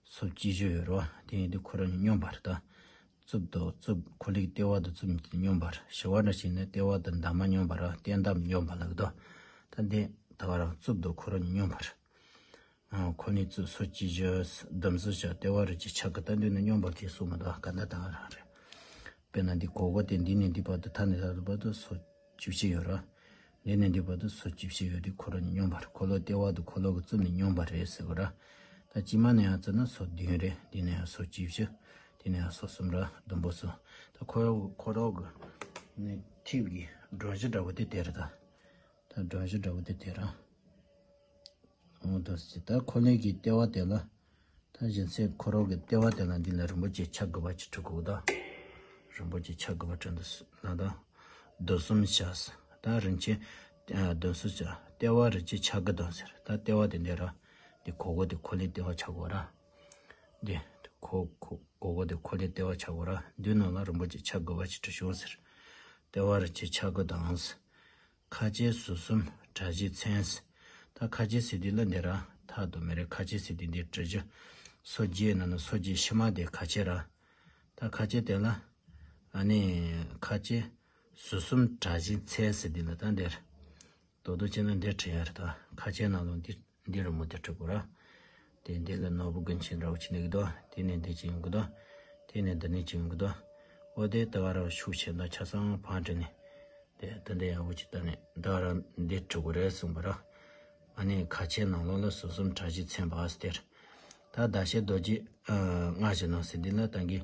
སོ་བཅུ་བཞི་ཡོད་རེད་བ། དེ་ཡིན་དུས་ཁོ་རང་གཉིས་སྙོམས་པ་རེད་ད། རྩིབས་དང་རྩིབས། འཁོར་ལོའི་ལྟེ་བ་དང་རྩིབས་གཉིས་དེ་སྙོམས་པ་རེད། བྱེ་བ་འདྲ་ཞིག་ནི་ལྟེ་བ་དང་འདབ་མ་སྙོམས་པ་ར། བརྟེན་འདབས་སྙོམས་པ་ལབ་ཀྱི་འདུག་ད་འདི་ད་ག་རང་རྩིབས་དང་ཁོ་རང་གཉིས་སྙོམས་པ་རེད། ཨ། འཁོར་ལོའི་རྩིབས་སོ་བཅུ་བཞི། བསྡོམས་གསུམ་བྱས་ལྟེ་བ་རུ་གཅིག་ཆགས་ཀྱི། ད་འདི་ནི་སྙོམས་པར་གྱིས་གསུངས་མི་འདུག་ག་འདྲ་ད་ག་རང་རེད། དཔེར་ན་འདི་གོ་གོ་དེ་འདི་ནས་འདི་བར་དུ། མཐའ་ནས་མཐའ་བར་དུ་སོ་བཅུ་བཞི་ཡོད་ར། འདི་ནས་འདི་བར་དུ་སོ་བཅུ་བཞི་ཡོད་དུས་ཁོ་རང་གཉིས་སྙོམས་པ་རེད། འཁོར་ལོ་ལྟེ་བ་དང་འཁོར་ལོ་གི་རྩིབས་ནི་སྙོམས་པ་རེད་ཟེར་བ་ར། ད་དཀྱིལ་མ་ནས་ཡང་བརྩིས་ན་སོ་བདུན་རེད། འདི་ནས་ཡང་སོ་བཅུ་བཞི། འདི་ནས་ཡང་སོ་གསུམ་ར། བསྡོམས་པ་གསུམ། ད་ཁོ་རང་ཁོ་རང་གི་ནི་ཐིག་གི་སྒྲོམ་གཞི་འདྲ་བོ་དེ་དེ་རེད་ད། ད་སྒྲོམ་གཞི་འདྲ་བོ་དེ་དེ་ར། འོ་དོ་ཟེར། ད་འཁོར་ལོའི་གི་ལྟེ་བ་དེ་ལ། ད་གཞན་སེ་ཁོ་རང་གི་ལྟེ་བ་དེ་ལ་འདི་ལ་རིན་པོ་ཆེ་ཆ་དགུ་པ་ཅིག་བྲི་དགོས་ད། རིན་པོ་ཆེ་ཆ་དགུ་པ་བྲི་འདུག་ལ་ད། བསྡུ་གསུམ་བྱས། ད་རིན་ཆེན་ཨ་བསྡུ་གསུམ་བྱས། ལྟེ་བ་རིན་ཆེན་ཆ་དགུ་དང་ཟེར། ད་ལྟེ་བ་དེ་འདི་ར། འདི་གོ་གོ་དེ་འཁོར་ལོའི་ལྟེ་བ་ཆགས་དགོས་ར། འདི་ཁོ་ཁོ་གོ་གོ་དེ་འཁོར་ལོའི་ལྟེ་བ་ཆགས་དགོས་ར། འདི་ནང་ལ་རིན་པོ་ཆེ་ཆ་དགུ་པ་ཅིག་བྲི་ཤོག་ཟེར། ལྟེ་བ་རིན་ཆེན་ཆ་དགུ་དང་། ཁ་ཆེ་ཟུར་གསུམ་གྲྭ་བཞིའི་མཚན། ད་ཁ་ཆེ་ཟེར་དུས་ལ་འདི་ར་ཐག་ཏུ་མེད་རེད། ཁ་ཆེ་ཟེར་དུས་འདི་གྲྭ་བཞི། སོ་བརྒྱད་ནང་ནས་སོ་བརྒྱད་ཕྱི་མ་དེ་ཁ་ཆེ་ར། ད་ཁ་ཆེ་དེ་ལ་ཨ་ནི་ཁ་ཆེ་ཟུར་གསུམ་གྲྭ་བཞིའི་མཚན་ཟེར་དུས་ལ་ད་འདིར་རྡོག་རྡོག་བྱས་ན་འདིར་བྲི་ཡ་རེད། ད་ཁ་ཆེ་ནང་ལོགས་འདི་འདི་རི་མོ་དེ་བྲི་དགོས་ར། དེ་འདི་ལ་ནོར་བུ་རྒྱན་ཆེན་འདྲ་བོ་ཅིག་ནི་གི་དོ། དེ་ནས་འདི་ཅིག་ཡོང་གི་དོ། དེ་ནས་འདི་ནས་ཅིག་ཡོང་གི་དོ། འོ་དེ་ད་ག་རང་ཤུགས་ཆེ་ན་ཆ་ཚང་བང་བྲི་ནས། དེ་ད་འདི་ཡག་པོ་ཅིག་ད་ནས་ད་ག་རང་འདི་བྲི་དགོས་རེད་གསུངས་པ་ར། ཨ་ནི་ཁ་ཆེ་ནང་ལོགས་ལ་ཟུར་གསུམ་གྲྭ་བཞིའི་མཚན་པ་ཟེར། ད་ཟླ་ཤེལ་རྡོ་རྗེ་ཨ་སྔར་བཞིན་ནོ་ཟེར་འདི་ལ་ད་གིན་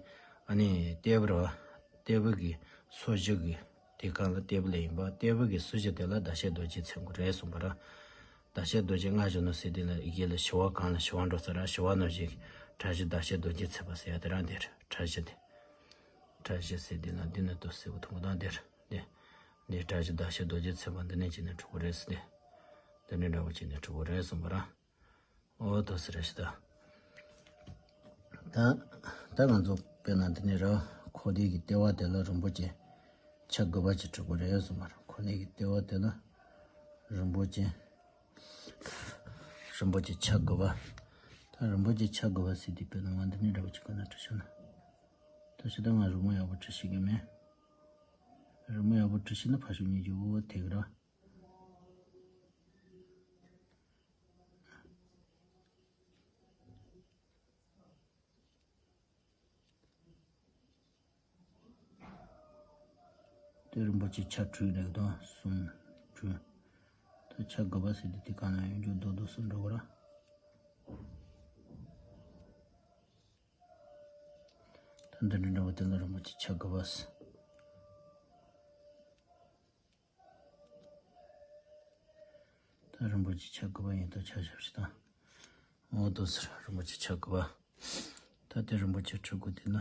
ཨ་ནི་ལྟེ་བུ་ར་བ། ལྟེ་བུ་གི་སོ་བཞི་གི་དེ་གང་ལ་ལྟེ་བུ་ལ་ཡིན་པ། ལྟེ་བུ་གི་སོ་བཞི་དེ་ལ་ཟླ་ཤེལ་རྡོ་རྗེ་མཚན་དགོས་རེད་གསུངས་པ་ར། ཟླ་ཤེལ་རྡོ་རྗེ་སྔར་བཞིན་ནོ་ཟེར་དེ་ལ་ཡི་གེ་ལ་ཞི་བ་གང་ལ་ཞི་བ་འགྲོ་ས་ར། ཞི་བ་ནོ་ཞིག་གྲྭ་བཞི་ཟླ་ཤེལ་རྡོ་རྗེ་མཚན་པ་ཟེར་ཡ་དེ་རང་དེར་གྲྭ་བཞི་དེ། གྲྭ་བཞི་ཟེར་དེ་ལ་འདི་ནི་དོ་སེ་བུ་ཐུང་དང་དེར་དེ། འདི་གྲྭ་བཞི་ཟླ་ཤེལ་རྡོ་རྗེ་མཚན་པ་འདི་ནས་བྱས་ནས་འགྲོ་གི་རེད་ཟེར་དེ། འདི་ནས་འདྲ་བོ་བྱས་ནས་འགྲོ་གི་རེད་གསུངས་པ་ར། ཨོ་དོ་སི་ར་ཤི་ད། ད་ད་ང་ཚོ་དཔེར་ན་འདི་ནས་ར་ཁོ་དེ་གི་ལྟེ་བ་དེ་ལ་རིན་པོ་ཆེ་ཆ་དགུ་པ་ཅིག་བྲི་དགོས་རེད་གསུངས་པ་ར། ཁོ་དེ་གི་ལྟེ་བ་དེ་ལ། རིན་པོ་ཆེ། རིན་པོ་ཆེ་ཆ་དགུ་པ། ད་རིན་པོ་ཆེ་ཆ་དགུ་པ་ཟེར་དུས་དཔེར་ན་ང་འདི་ནས་འདྲ་བོ་ཅིག་ཁོ་ན་བྲིས་ཤོག་ན། ད་ཕྱི་ད་ང་རི་མོ་ཡག་པོ་བྲིས་ཤེས་ཀྱི་མེད། རི་མོ་ཡག་པོ་བྲིས་ཤེས་ན་ཕར་ཕྱོགས་གཉིས་ཀྱི་འོ་དེ་གི་ར། དེ་རིན་པོ་ཆེ་ཆ་དྲུག་རེད་དོ། གསུམ། དྲུག། ད་ཆ་དགུ་པ་ཟེར་དུས་དེ་གང་ན་ཡོད་རྒྱུ་རྡོག་རྡོག་གསུམ་འགྲོ་གི་ར། ད་འདི་འདྲ་འདྲ་བོ་དེ་ལ་རིན་པོ་ཆེ་ཆ་དགུ་པ་ཟེར། ད་རིན་པོ་ཆེ་ཆ་དགུ་པ་ཡིན་ད་ཆ་ཞབས་ཕྱི་དང་། འོ་དོ་ཟེར་རིན་པོ་ཆེ་ཆ་དགུ་པ། ད་དེ་རིན་པོ་ཆེ་ཁྲི་དགུ་དེ་ལ།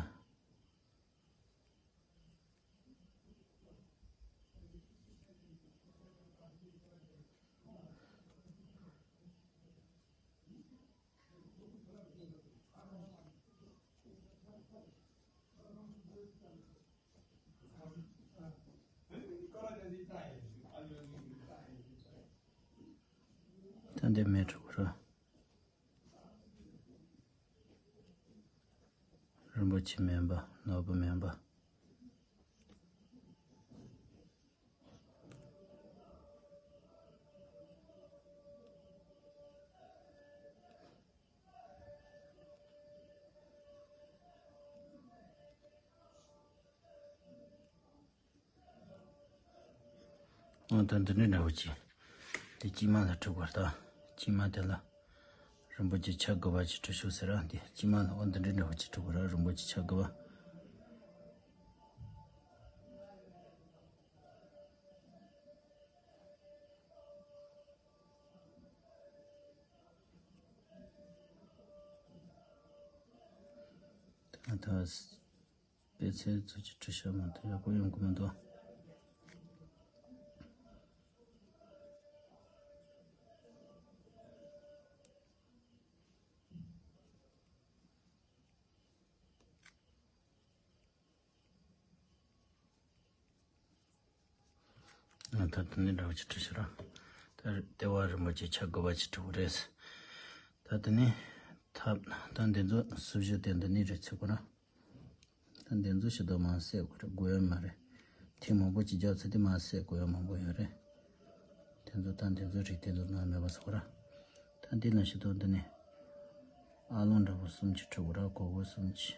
ད་འདི་མེ་དྲུག་ར། རིན་པོ་ཆེ་མེ་འབར། ནོར་བུ་མེ་འབར། འོ་ད་འདི་འདྲའི་འདྲ་བོ་ཅིག་དེ་དཀྱིལ་མ་ལ་འཁྲུག་པར་ད། དཀྱིལ་མ་དེ་ལ་རིན་པོ་ཆེ་ཆ་དགུ་པ་ཅིག་འཁྲུག་ཤོག་ཟེར་ར། འདི་དཀྱིལ་མ་ལ་འོ་འདི་འདྲའི་འདྲ་བོ་ཅིག་འཁྲུག་པར་ར། རིན་པོ་ཆེ་ཆ་དགུ་པ། ད་ལྟ་པེ་ཚེ་ཚོ་ཅིག་བྲིས་ཤག་མ་གཏོགས་ཡག་པོ་ཡོང་གི་མི་འདུག་ང་ད་དེ་ནས་འདྲ་བོ་ཅིག་བྲིས་ཤག་ར། ད་ལྟེ་བ་རིན་པོ་ཆེ་ཆ་དགུ་པ་ཅིག་བྲིས་པ་རེད། ད་དེ་ནས་ཐབས་ད་འདི་ཚོ་སྲུབ་ཞུ་དེ་འདི་ནས་རེད་ཚིག་པ་ར། ད་འདི་ཚོ་ཞིག་ཏུ་མ་བསད་དགོས་རེད། དགོས་ཡ་མ་རེད། ཐེངས་མང་པོ་ཅིག་རྒྱབ་ཚེ་དེ་མ་བསད་དགོས་ཡ་མང་པོ་ཡོད་རེད། དེ་ཚོ་ད་འདི་ཚོ་རིགས་དེ་ཚོ་ནང་མེད་པ་བཟོ་གི་ར། ད་འདི་ན་ཞིག་ཏུ་འདི་ནས་ཨ་ལོང་འདྲ་པོ་གསུམ་ཅིག་བྲིས་དགོས་ར། གོ་གོ་གསུམ་ཅིག་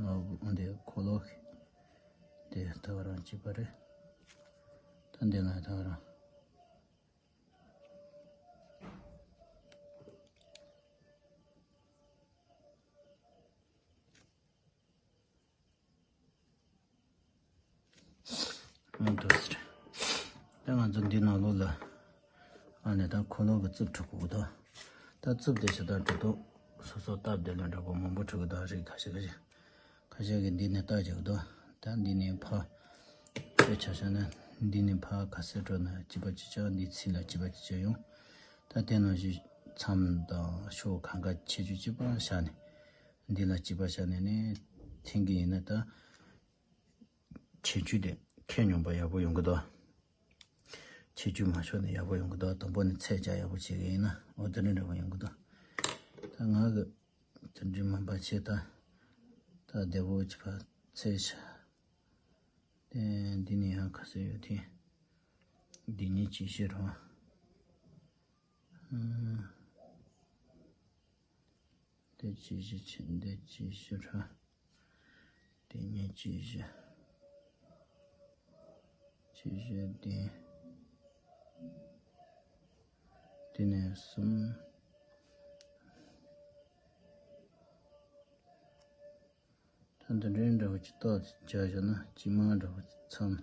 ནོར་བུ་འདི་འཁོར་ལོ་ཞིག་དེ་ད་ག་རང་གཅིག་པ་རེད། ད་འདི་ན་ད་ག་རང་། ཨ་འདུག་ཟེར། ད་ང་ཚོ་འདི་ནང་ལོགས་ལ་ཨ་ནི་ད་འཁོར་ལོ་གི་རྩིབས་འཁྲུག་གི་འདུག་ད་རྩིབས་དེ་ཞིག་ད་འགྲོ་ལྡོག་སོ་སོ་སྟབས་བདེ་ལ་འདྲ་པོ་མང་པོ་འཁྲུག་གི་འདུག་རིགས་ཁ་ཤས་ཁ་ཤས། ཁ་ཤས་ཀྱིས་འདི་ནས་བལྟ་བྱེད་ཀྱི་འདུག་ད་འདི་ནས་ཕར་དཔེ་ཆ་བཞག་ན་འདི་ནས་ཕར་ག་ཚོད་འགྲོ་ན་གཅིག་པ་གཅིག་རྐྱང་། འདི་ཚུར་ལ་གཅིག་པ་གཅིག་རྐྱང་ཡོང་། ད་དེ་ནང་བཞིན་མཚམས་དང་ཕྱོགས་གང་ག་ཁྱད་ཆོས་གཅིག་པ་བཞག་ནས་འདི་ལ་གཅིག་པ་བཞག་ནས་ནི་འཐེན་གྱི་ཡིན་ན་ད་ཁྱད་ཆོས་དེ་ཁྱད་སྙོམས་པ་ཡག་པོ་ཡོང་གི་འདུག་ཁྱད་ཆོས་མ་ཤོར་ནས་ཡག་པོ་ཡོང་གི་འདུག་དང་པོ་ནས་ཚད་བཅག་ཡག་པོ་བྱེད་ཀྱི་ཡིན་ན་འོ་དེ་འདྲ་འདྲ་པོ་ཡོང་གི་འདུག་ད་ང་གི་དེ་འདྲའི་མིན་པ་བྱས་ད། ད་བདེ་པོ་བྱས་པ་ཚད་བཞག་དེ་འདི་ནས་ཡང་ག་ཚོད་ཡོད་དེ། འདི་ནས་ཅི་ཞིག་རོ། ཨ། འདི་ཅི་ཞིག་ཆེ། འདི་ཅི་ཞིག་རོ། འདི་ནས་ཅི་ཞིག་ཅི་ཞིག་འདི། འདི་ནས་གསུམ། ད་འདི་འདྲའི་འདྲ་བོ་ཅིག་ཏོག་ཙམ་བརྒྱབ་བཞག་ན་དཀྱིལ་མ་འདྲ་བོ་མཚམས།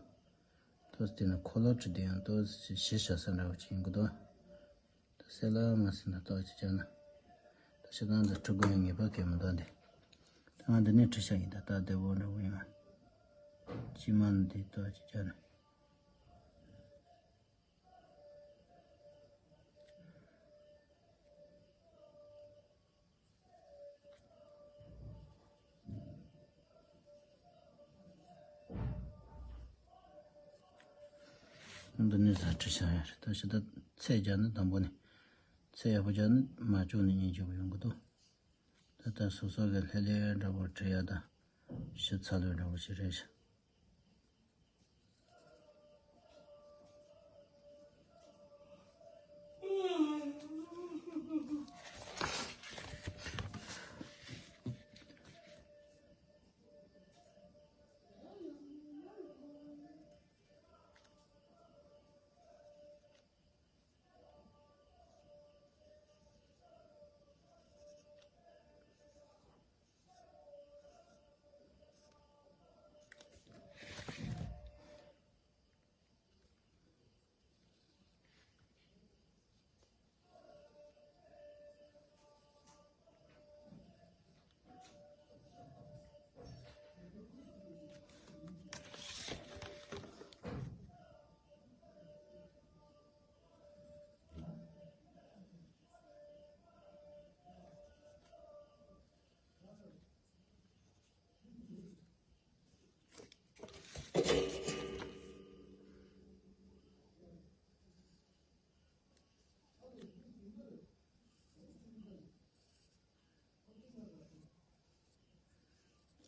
ཏོག་ཙམ་དེ་ནས་འཁོར་ལོ་བྲིས་དེ་ཡང་ཏོག་ཙམ་གཞི་བཞག་ས་འདྲ་བོ་ཅིག་ཡིན་གྱི་འདུག་ད་གསལ་ལ་མ་གསལ་ན་ཏོག་ཙམ་བརྒྱབ་ན། ད་ཤི་ཐང་དུ་འཁྲུག་དགོས་ངེས་པ་གང་ཡང་མི་འདུག་འདི། ད་ང་འདི་ནས་བྲིས་བཞག་ཡིན། ད་ད་བདེ་པོ་འདྲ་བོ་ཡིན། དཀྱིལ་མ་འདི་ཏོག་ཙམ་བརྒྱབ་ན། འདི་ནི་ཟ་ཁྲི་ཤ་ཡ་རེད། ད་ཤི་ད་ཚད་རྒྱག་ནི་དང་པོ་ནི། ཚད་ཡག་པོ་རྒྱག་ནི་མ་བཅུག་ནི་གཉིས་བཅུག་ཡོང་གི་འདུག་ད་ལྟ་སོ་སོ་གི་ལྷེ་ལྷེ་འདྲ་པོ་བྲི་ཡ་ད་ཤི་ཚ་ལོས་འདྲ་པོ་ཞིག་རེད་ཤག་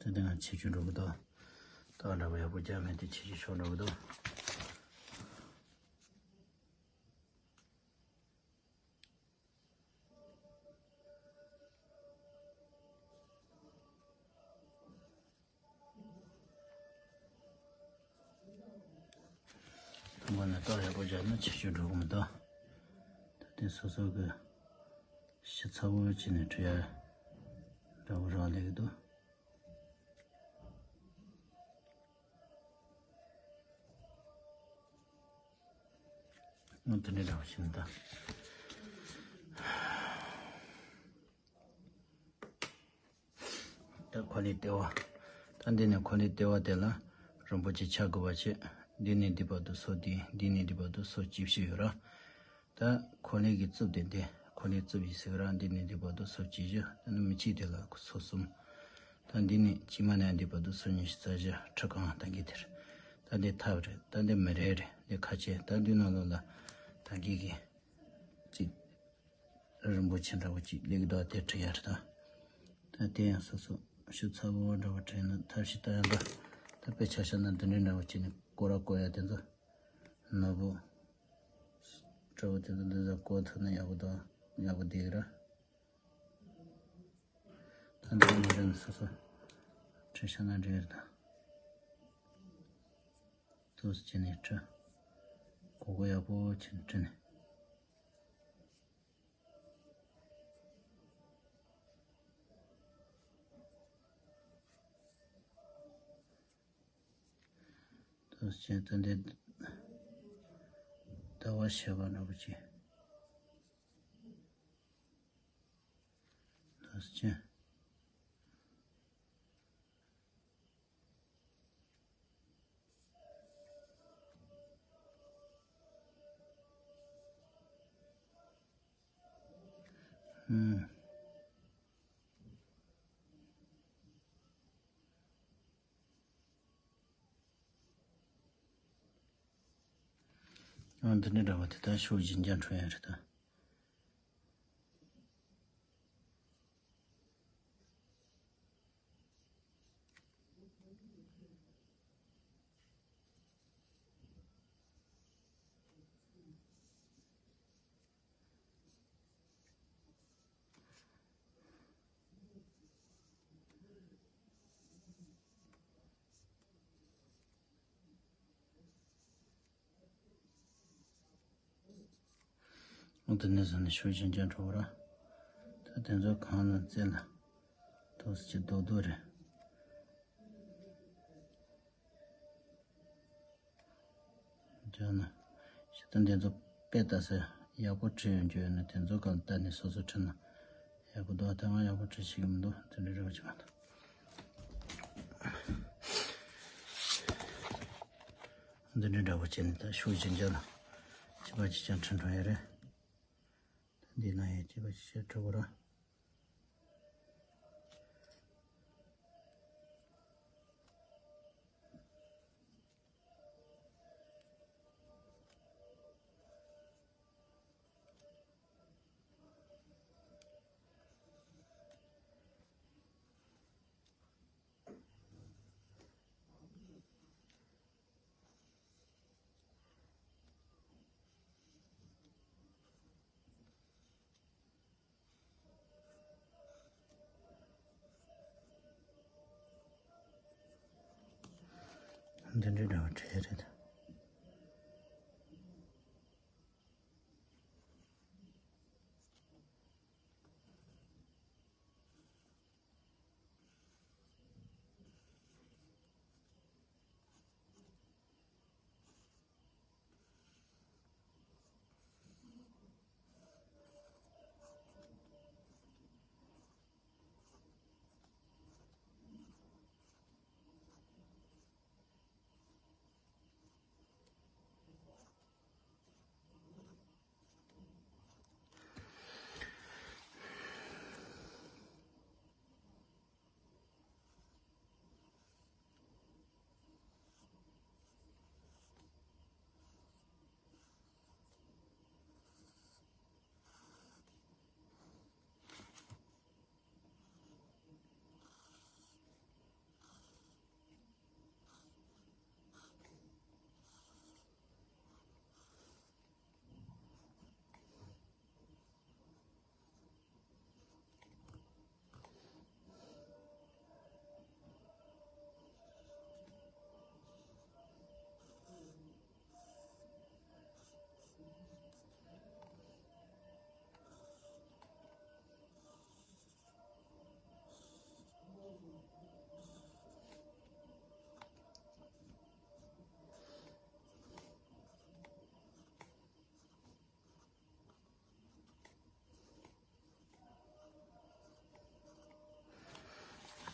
ད་དེ་ང་ཆེ་ཆུང་འགྲོ་གི་འདུག་ད་འདྲ་པོ་ཡག་པོ་རྒྱག་མེད་དེ་ཆེ་ཆུང་ཤོར་འགྲོ་གི་འདུག་དང་པོ་ནས་རྟགས་ཡག་པོ་སྦྱར་ན་ཆེ་ཆུང་འགྲོ་གི་མི་འདུག་ད་ལྟའི་སོ་སོ་གི་ཤི་ཚ་བོ་བྱས་ནས་བྲི་ཡ་འདྲ་བོ་རང་ལས་ཀྱི་འདུག་ཨ་དེ་འདྲའི་འདྲ་བོ་ཞིག་ད། ད་འཁོར་ལོའི་ལྟེ་བ། ད་འདི་ནས་འཁོར་ལོའི་ལྟེ་བ་དེ་ལ་རིན་པོ་ཆེ་ཆ་དགུ་པ་བྱས། འདི་ནས་འདི་བར་དུ་སོ་བདུན། འདི་ནས་འདི་བར་དུ་སོ་བཅུ་བཞི་ཡོད་ར། ད་འཁོར་ལོའི་གི་རྩིབས་དེ་འདི། འཁོར་ལོའི་རྩིབས་ཡི་ཟེར་གི་ར། འདི་ནས་འདི་བར་དུ་སོ་བཅུ་བཞི། ད་ནི་མི་གཅིག་དེ་ལ་སོ་གསུམ། ད་འདི་ནས་དཀྱིལ་མ་ནས་འདི་བར་དུ་སོ་ཉི་ཤུ་རྩ་བཞི། ཁྲི་རྐང་ད་གི་དེར། ད་འདི་ཐབ་རེད། ད་འདི་མི་རེ་རེད། འདི་ཁ་ཕྱེ། ད་འདི་ནང་ལོགས་ལ་ད་གི་གི་གཅིག་རིན་པོ་ཆེ་འདྲ་བོ་གཅིག་ལེགས་འདུག་དེ་བྲི་ཡ་རེད་ད། ད་དེ་ཡང་སོ་སོ་ཤི་ཚ་བོ་འདྲ་བོ་བྲིས་ན་ཐབས་ཤེས་ལྟ་ཡ་འདྲ། ད་དཔེ་ཆ་བཞག་ན་འདི་འདྲའི་འདྲ་བོ་བྱས་ནས་སྐོར་ར་བསྐོར་ཡ་དེ་ཚོ་ནོར་བུ་འདྲ་བོ་དེ་ཚོ་འདི་ཚོ་བསྐོར་ཐུབ་ན་ཡག་པོ་འདུག་ཡག་པོ་འདུག་ར། ད་འདི་མི་འདྲ་ན་སོ་སོ་བྲིས་བཞག་ན་འགྲིག་རེད་ད། ཏོག་ཙམ་བྱས་ནས་བྲི། གོ་གོ་ཡག་པོ་བྱས་ནས་བྲིས་ནས། ཏོག་ཙམ་ད་འདི་ཟླ་བ་ཞེས་པ་འདྲ་པོ་ཅིག་ཏོག་ཙམ། ཨུམ། ཨ་འདི་འདྲ་འདྲ་བ་དེ་ད་ཤུགས་ཇེ་ཆེར་འགྲོ་ཡ་རེད་ད། འོ་དེ་ནས་བཟུང་ནས་ཤུགས་ཆེན་ཆེན་འགྲོ་བ་ར། ད་དེ་ཚོ་གང་ལ་རྩེ་ལ་ཏོག་ཙམ་རྡོག་རྡོག་རེད། བྱས་ན། ཞེ་ད་འདི་ཚོ་དཔེ་ལྟ་ས་ཡག་པོ་བྲིས་ཡོང་རྒྱུ་ཡོད་ན་དེ་ཚོ་གང་ལྟ་ནས་སོ་སོ་བྲིས་ན་ཡག་པོ་འདུག་ད་ང་ཡག་པོ་བྲིས་ཤེས་ཀྱི་མི་འདུག་དེ་འདྲ་རེ་བ་བྱེད་མ་ཐུབ། འདི་འདྲ་འདྲ་པོ་བྱས་ནས་ད་ཤུགས་ཆེན་རྒྱག་ན་གཅིག་པ་གཅིག་རྐྱང་བྲིས་འགྲོ་ཡ་རེད། ད་འདི་ན་ཡང་གཅིག་པ་གཅིག་རྐྱང་བྲི་དགོས་ར། དེ་འདྲའི་འདྲ་བ་བྲིས་རེད།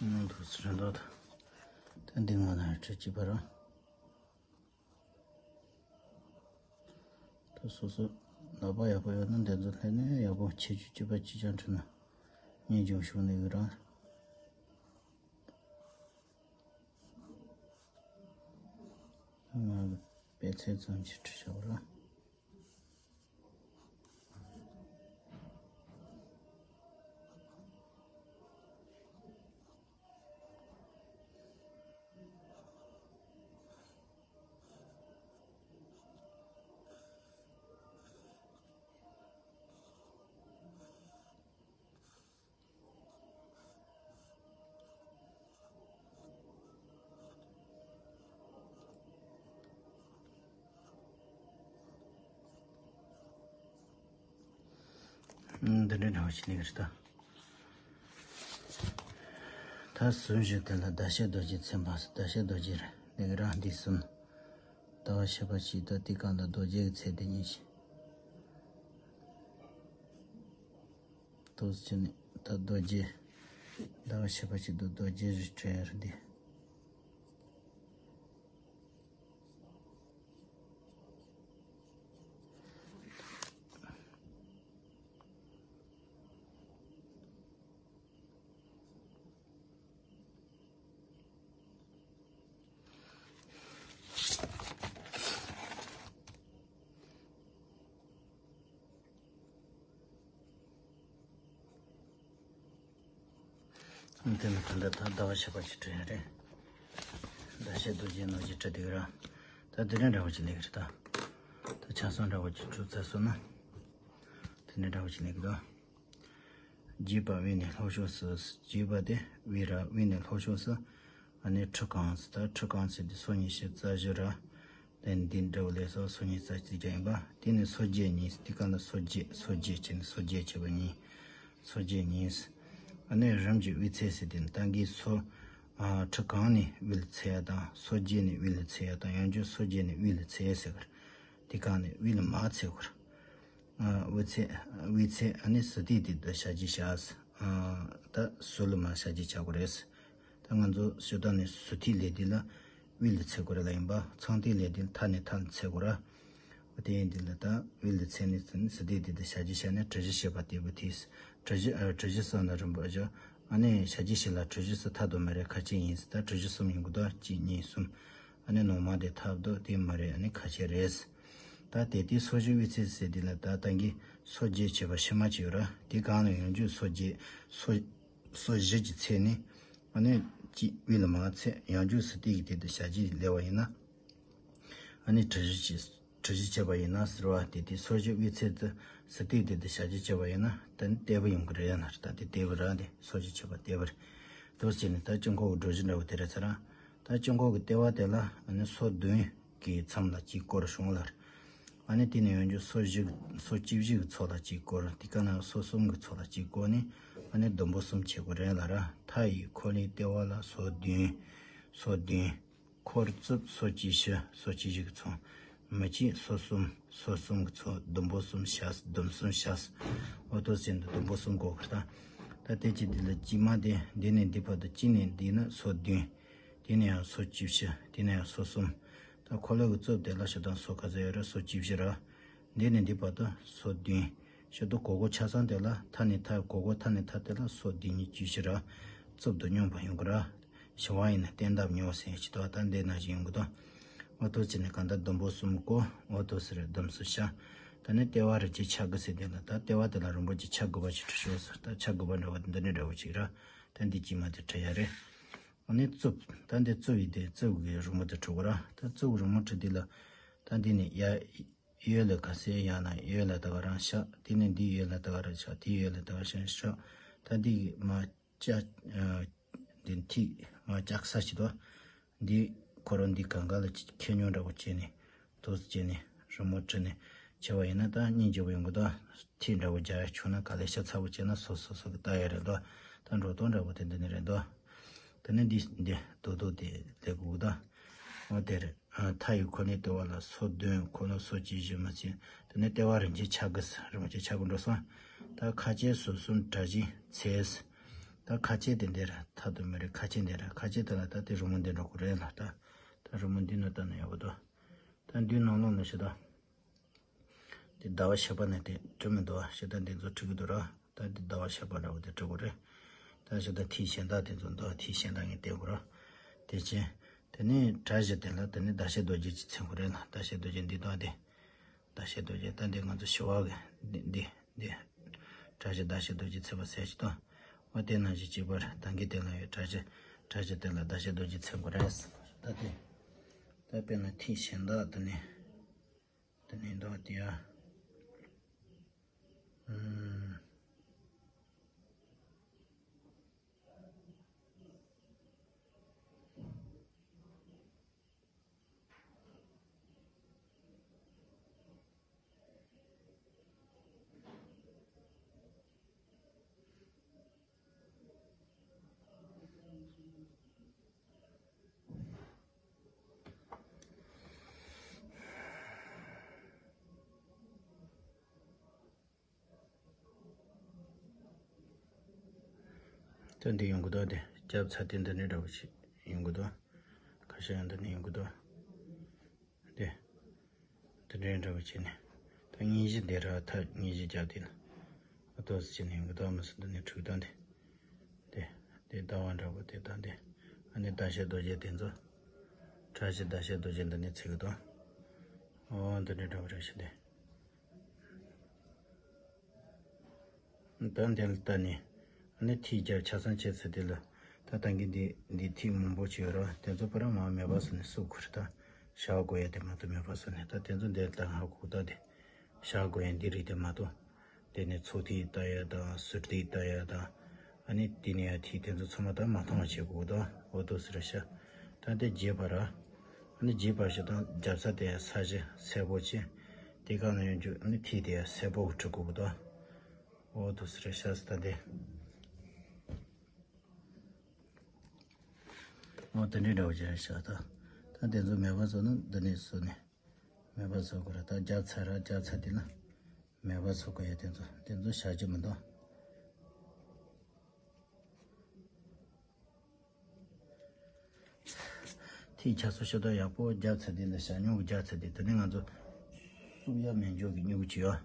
ནང་དུ་ཚུར་འདུག་ད་འདི་ང་ན་ཁྲི་གཅིག་པ་རང་། ད་སོ་སོ་ལག་པ་ཡག་པོ་ཡོད་ན་འདི་ཚོ་ལྷན་ནས་ཡག་པོ་ཁྱད་ཆོས་གཅིག་པ་གཅིག་རྐྱང་བྲིས་ན་སྙན་ཅིང་ཞུ་ནས་ཡོད་རང་། ང་ལ་པད་ཚལ་ཙམ་ཞིག་བྲིས་བཞག་ར། འདི་འདྲའི་འདྲ་བ་ཞིག་ལེགས་རེད་ད། ད་གསུམ་བཞི་དེ་ལ་ཟླ་ཤེལ་རྡོ་རྗེ་མཚན་པ་ཟླ་ཤེལ་རྡོ་རྗེ་རེད། ལེགས་རང་འདི་གསུམ། ཟླ་བ་ཕྱེད་པ་གཅིག་དང་དེའི་སྒང་ལ་རྡོ་རྗེ་གི་ཚད་དེ་གཉིས་ཤིག་ཏོག་ཙམ་ནི་ད་རྡོ་རྗེ། ཟླ་བ་ཕྱེད་པ་གཅིག་ཏུ་རྡོ་རྗེ་རི་བྲལ་འདི། དེ་ནི་ད་ལྟ་ད་ཟླ་བ་ཕྱེད་པ་ཞིག་བྲིས་ཡ་རེད། ཟླ་ཤེལ་རྡོ་རྗེ་ནོར་གྱིས་བྲིས་འདུག་ར། ད་དེ་འདྲ་འདྲ་བོ་ཅིག་ལེགས་རེད་ད། ད་ཆ་ཚང་འདྲ་བོ་ཅིག་བྲིས་ཚར་སོང་ན། དེ་འདྲ་འདྲ་བོ་ཅིག་ལེགས་རེད་ད། རྒྱས་པ་དབུས་ནས་ལྷོ་ཕྱོགས་སུ། རྒྱས་པ་དེ་དབུས་ར་དབུས་ནས་ལྷོ་ཕྱོགས་སུ། ཨ་ནི་ཁྲི་གང་ཟེར་ད་ཁྲི་གང་ཟེར་དེ་སོ་གཉིས་བཞི་རྩ་བཞི་ར། དེ་འདི་འདྲ་བོ་ལས་སོ་སོ་གཉིས་རྩ་གཅིག་ཀྱང་ཡིན་པ། དེ་ནི་སོ་བརྒྱད་གཉིས་དེ་ག་ལ་སོ་བརྒྱད་སོ་བརྒྱད་བྱས་ནས་སོ་བརྒྱད་བྱས་པ་གཉིས། སོ་བརྒྱད་གཉིས། ཨ་ནི་རིམ་གྱིས་དབུས་ཚད་ཟེར་དེ་ནི་ད་གིན་སོ། ཨ་ཁྲི་གང་ནས་དབུས་ལ་ཚད་ཡ་དང་སོ་བརྒྱད་ནས་དབུས་ལ་ཚད་ཡ་དང་ཡང་བསྐྱར་སོ་བརྒྱད་ནས་དབུས་ལ་ཚད་ཡ་ཟེར་གི་རེད། དེ་གང་ནས་དབུས་ལ་མར་ཚད་གི་རེད། ཨ་དབུས་ཚད་དབུས་ཚད་ཨ་ནི་ཟུར་ཐིག་དེ་དང་ཞབས་ཀྱུ་ཞབས། ཨ་ད་ཟུར་ལ་མར་ཞབས་ཀྱུ་བྱ་དགོས་རེད། ད་ང་ཚོ་ཞུ་སྟངས་ནི་ཟུར་ཐིག་ལས་དེ་ལ་དབུས་ལ་ཚད་དགོས་རེད་ལ་ཡིན་པ། ཚང་ཐིག་ལས་དེ་ལ་མཐའ་ནས་མཐའ་ལ་ཚད་དགོས་ར། དེ་ཡིན་དེ་ལ་ད་དབུས་ལ་ཚད་ནས་ཚད་ནས་ཟུར་ཐིག་དེ་དང་ཞབས་ཀྱུ་བྱས་ནས་གྲུ་བཞི་བྱས་པ་དེ་བུ་ཐིག་གྲུ་བཞི་ཨ་གྲུ་བཞི་གསུམ་ལ་རིམ་པ་བཞག་ཨ་ནི་ཞབས་ཀྱུ་བཞི་ལ་གྲུ་བཞི་གསུམ་མཐའ་དང་མ་རེད། ཁ་ཅིག་ཡིན་ད་གྲུ་བཞི་གསུམ་ཡིན་དགོས་ད་གཅིག་གཉིས་གསུམ། ཨ་ནི་ནོར་མ་དེ་ཐབས་དོ་དེ་མ་རེད། ཨ་ནི་ཁ་ཤས་རེད། ད་དེ་དེ་སོ་བཞི་དབུས་ཚད་ཟེར་དེ་ལ་ད་ད་གིན་སོ་བརྒྱད་བྱས་པ་ཕྱི་མ་ཅིག་ཡོད་ར། དེ་གང་ལ་ཡང་བསྐྱར་སོ་བརྒྱད་སོ་སོ་བཞི་གྱི་ཚད་ནི་ཨ་ནི་གཅིག་དབུས་ལ་མར་ཚད་ཡང་བསྐྱར་ཟུར་ཐིག་གི་དེ་དང་ཞབས་ཀྱུ་ལས་པ་ཡིན་ན། ཨ་ནི་གྲུ་བཞི་གྱི་གྲུ་བཞི་བྱས་པ་ཡིན་ན་ཟེར་བ་དེ་དེ་སོ་བཞི་དབུས་ཚད་དུ་ཟུར་ཐིག་དེ་དང་ཞབས་ཀྱུ་བྱས་པ་ཡིན་ན་ད་ནི་ལྟེ་བ་ཡོང་གི་རེད་ན་རེད། ད་དེ་ལྟེ་བ་ར་དེ་སོ་བཞི་བྱས་པ་ལྟེ་བ་རེད། དེ་བྱས་ནས་ད་དཀྱིལ་འཁོར་གྱི་སྒྲོམ་གཞི་འདྲ་བོ་དེ་རེད་ཚར་ར། ད་ ད་སྤྱི་ཁོག་གི་ལྟེ་བ་དེ་ལ་ཨ་ནི་སོ་བདུན་གི་མཚམས་ལ་གཅིག་བསྐོར་བྱུང་ལ། ཨ་ནི་དེ་ནས་ཡོང་རྒྱུ་སོ་བཞི་སོ་བཅུ་བཞི་གི་ཚོགས་ལ་གཅིག་བསྐོར། དེ་ག་ན་སོ་གསུམ་གི་ཚོགས་ལ་གཅིག་བསྐོར་ནས་ཨ་ནི་ཟླུམ་པོ་གསུམ་བྱེད་དགོས་རེད་ལ་ར། མཐའ་ཡི་འཁོར་ལོའི་ལྟེ་བ་ལ་སོ་བདུན། སོ་བདུན། འཁོར་རྩིབས་སོ་བཅུ་བཞི། སོ་བཅུ་བཞི་གི་ཚོགས། མུ་ཅིག་སོ་གསུམ། སོ་གསུམ་གི་ཚོགས། ཟླུམ་པོ་གསུམ་བྱས། ཟླུམ་གསུམ་བྱས། འོ་ཏོ་ཟེར་འདི་ཟླུམ་པོ་གསུམ་བསྐོར་གི་རེད་ད། ད་དེ་གཅིག་འདི་ལ་གཅིག་མ་དེ་འདི་ནས་འདི་བར་དུ་གཅིག་ནས་འདི་ན་སོ་བདུན། དེ་ནས་ཡང་སོ་བཅུ་བཞི། དེ་ནས་ཡང་སོ་གསུམ། ད་འཁོར་ལོ་གི་རྩིབས་དེ་ལ་ཞེ་དྲག་སོ་ག་ཚོད་ཡོད་རེད། སོ་བཅུ་བཞི་ར། འདི་ནས་འདི་བར་དུ་སོ་བདུན། ཞེ་དྲག་གོ་གོ་ཆ་ཚང་དེ་ལ་མཐའ་ནས་མཐའ་གོ་གོ་མཐའ་ནས་མཐའ་དེ་ལ་སོ་བདུན་ཉིས་བཅུ་བཞི་ར། རྩིབས་དུ་སྙོམས་པ་ཡོང་གི་ར། བྱེ་བ་ཡིན་ན་སྟོན་སྟབས་ཉོ་ཟེར་ཡ་ཅིག་ཏོ། ད་འདི་ན་བཞིན་ཡོང་གི་ཏོ། འོ་ཏོ་ཅི་ནས་གང་ལྟར་ཟླུམ་པོ་གསུམ་བསྐོར། འོ་ཏོ་ཟེར་ཟླུམ་སུ་བྱ། ད་ནི་ལྟེ་བ་རིན་ཆེན་ཆ་དགུ་ཟེར་དེ་ལ་ད་ལྟེ་བ་དེ་ལ་རིན་པོ་ཆེ་ཆ་དགུ་པ་ཞིག་བྲི་ཤོག་ཟེར། ད་ཆ་དགུ་པ་འདྲ་བ་འདི་འདྲ་འདྲ་བོ་ཅིག་ར། ད་འདི་དཀྱིལ་མ་དེ་བྲི་ཡ་རེད། འོ་ནི་རྩིབས། ད་འདི་རྩིབས་ཡི་དེ་རྩིབས་གི་རི་མོ་དེ་བྲི་དགོས་ར། ད་རྩིབས་གི་རི་མོ་བྲི་དེ་ལ། ད་འདི་ནི་ཡ། གཡས་ལ་ག་ཟེར་ཡང་ན་གཡས་ལ་ད་ག་རང་བཞག་དེ་ནས་འདི་གཡས་ལ་ད་ག་རང་བཞག་དེ་གཡས་ལ་ད་ག་རང་བཞག་ད་འདི་གི་མ་ལྕགས། འདི་ཐིག་མ་ལྕགས་ས་ཞིག་ཏོ། འདི་ཁོ་རང་འདི་གང་ག་ལ་ཁྱེར་ཉོ་འདྲ་པོ་བྱས་ནས་དོ་བྱས་ནས་རི་མོ་བྲིས་ནས་བྱས་པ་ཡིན་ན་ད་སྙིང་རྗེ་པོ་ཡོང་གི་ཏོ། ཐིག་འདྲ་པོ་རྒྱག་ཡ་བྱུང་ན་ག་ལེ་ཤ་ཚ་པོ་བྱས་ན་སོ་སོ་སོ་གི་ལྟ་ཡ་རེད་དོ། ད་འགྲོ་སྟངས་འདྲ་པོ་དེ་འདི་ནས་རེད་དོ། དེ་ནས་འདི་འདི་རྡོག་རྡོག་དེ་ལས་དགོས་གི་ད། འོ་དེ་རེད། ཨ། མཐའ་ཡི་འཁོར་ལོའི་ལྟེ་བ་ལ་སོ་བདུན། འཁོར་ལོ་སོ་བཅུ་བཞི་མ་ཟིན། དེ་ནས་ལྟེ་བ་རིན་ཆེན་ཆ་དགུ་ཟེར། རིན་པོ་ཆེ་ཆ་དགུ་འགྲོ་སོང་། ད་ཁ་ཕྱེ་ཟུར་གསུམ་གྲྭ་བཞིའི་ཚེས། ད་ཁ་ཕྱེ་དེ་འདི་རེད། མཐའ་དུ་མི་རེད། ཁ་ཕྱེ་འདི་རེད། ཁ་ཕྱེ་དེ་ལ་ད་དེ་རི་མོ་འདི་འགྲོ་དགོས་རེད་ལ། ད་ད་རི་མོ་འདི་ནང་ལྟ་ན་ཡག་པོ་འདུག་ད་འདིའི་ནང་ལོགས་ནས་ཞེ་ད། དེ་ཟླ་བ་ཞག་པ་ནས་དེ་བྲི་མི་འདུག་ཨ། ཞེ་ད་འདི་ཚོ་བྲི་གི་འདུག་ར། ད་འདི་ཟླ་བ་ཞག་པ་འདྲ་བོ་དེ་བྲི་དགོས་རེད། ད་ཞེ་ད་ཐིག་གཞན་དག་དེ་ཚོ་འདུག་ཨ། ཐིག་གཞན་དག་ངས་བལྟས་དགོས་ར། དེ་ཕྱིན། དེ་ནས་གྲྭ་བཞི་དེ་ལ་དེ་ནས་ཟླ་ཤེལ་རྡོ་རྗེ་ཅིག་འཚོལ་དགོས་རེད་ལ། ཟླ་ཤེལ་རྡོ་རྗེ་འདི་དང་དེ། ཟླ་ཤེལ་རྡོ་རྗེ་ད་འདི་ང་ཚོ་ཞི་བ་གི་འདི་འདི་འདི། གྲྭ་བཞི་ཟླ་ཤེལ་རྡོ་རྗེ་འཚོལ་བ་ཟེར་ཞིག་དང་། འོ་དེ་ནང་བཞིན་གཅིག་པར་ད་གིན་དེ་ལ་ཡོད་གྲྭ་བཞི། གྲྭ་བཞི་དེ་ལ་ཟླ་ཤེལ་རྡོ་རྗེ་འཚོལ་དགོས་རེད། ད་དེ། ད་དཔེར་ན་ཐིག་གཞན་དག་དེ་ནས། དེ་ནས་འདུག་དེ་ཡ། ཨུམ། ད་འདི་ཡོང་གི་འདུག་དེ་རྒྱབ་ཚར་དེ་འདི་ནས་འདྲ་བོ་ཞིག་ཡོང་གི་འདུག་ཁ་ཤས་ཡང་འདི་ནས་ཡོང་གི་འདུག་དེ། དེ་འདྲའི་འདྲ་བོ་བྱས་ནས། ད་སྙིང་རྗེ་འདི་ར་ཐག་སྙིང་རྗེ་རྒྱབ་དེ་ན། ཨ་ཏོག་ཙི་བྱས་ནས་ཡོང་གི་འདུག་མི་སྲིད་འདི་ནས་འཁྲུག་དང་དེ། དེ། དེ་ཟླ་བ་འདྲ་བོ་དེ་དང་དེ། ཨ་ནི་ཟླ་ཤེལ་རྡོ་རྗེ་དེ་ཚོ། གྲྭ་བཞི་ཟླ་ཤེལ་རྡོ་རྗེ་འདི་ནས་ཚིག་གི་དང་། ཨོ་འདི་འདྲའི་འདྲ་བོ་རེ་བྱས་ཏེ། ད་འདི་ལ་ལྟ་ནས། ཨ་ནི་ཐིག་རྒྱབ་ཆ་ཚང་བྱས་ཚར་དེ་ལ། ད་ད་གིན་འདི་འདི་ཐིག་མང་པོ་ཅིག་ཡོད་ར། དེ་ཚོ་པར་མ་མེད་པ་བཟོ་ནས་བསུབ་དགོས་རེད་ད། བཞག་དགོས་ཡ་དེ་མ་གཏོགས་མེད་པ་བཟོ་ནས་ད་དེ་ཚོ་འདི་ལ་ལྟ་ཧ་གོ་ད་དེ། བཞག་དགོས་ཡ་འདི་རིགས་དེ་མ་གཏོགས། དེ་ནས་ཚོགས་ཐིག་ལྟ་ཡ་དང་ཟུར་ཐིག་ལྟ་ཡ་དང་། ཨ་ནི་དེ་ནས་ཡང་ཐིག་དེ་ཚོ་ཚང་མ་ད་མ་མཐོང་བ་བྱེད་དགོས་ད། འོ་དོ་ཟེར་ཤ། ད་དེ་རྒྱས་པ་ར། ཨ་ནི་རྒྱས་པ་ཞིག་དང་རྒྱབ་ས་དེ་ས་གཞི་སེར་པོ་ཆེ། དེ་ག་ན་ཡོང་རྒྱུ་ཨ་ནི་ཐིག་དེ་ཡང་སེར་པོ་གི་འབྲི་དགོས་ད། འོ་དོ་ཟེར་ཤ་ས་ད་དེ། འོ་དེ་འདྲའི་འདྲ་བོ་བྱས་ཤ་ད། ད་དེ་ཚོ་མེད་པ་བཟོ་ན་འདི་ནས་བཟོ་ནས། མེད་པ་བཟོ་དགོས་ར། ད་རྒྱབ་ཚར་ར། རྒྱབ་ཚར་དེ་ན། མེད་པ་བཟོ་དགོས་ཡ་དེ་ཚོ་དེ་ཚོ་བཞག་རྒྱུ་མི་འདུག་ཐིག་ཆ་ཚོ་ཤོད་ད་ཡག་པོ་རྒྱབ་ཚར་དེ་ལ་ཞྭ་སྨྱུག་གི་རྒྱབ་ཚར་དེ་དེ་ནས་ང་ཚོ་བསུབ་ཡ་མེད་འཇོག་གི་སྨྱུ་གུ་ཅིག་ཡོད།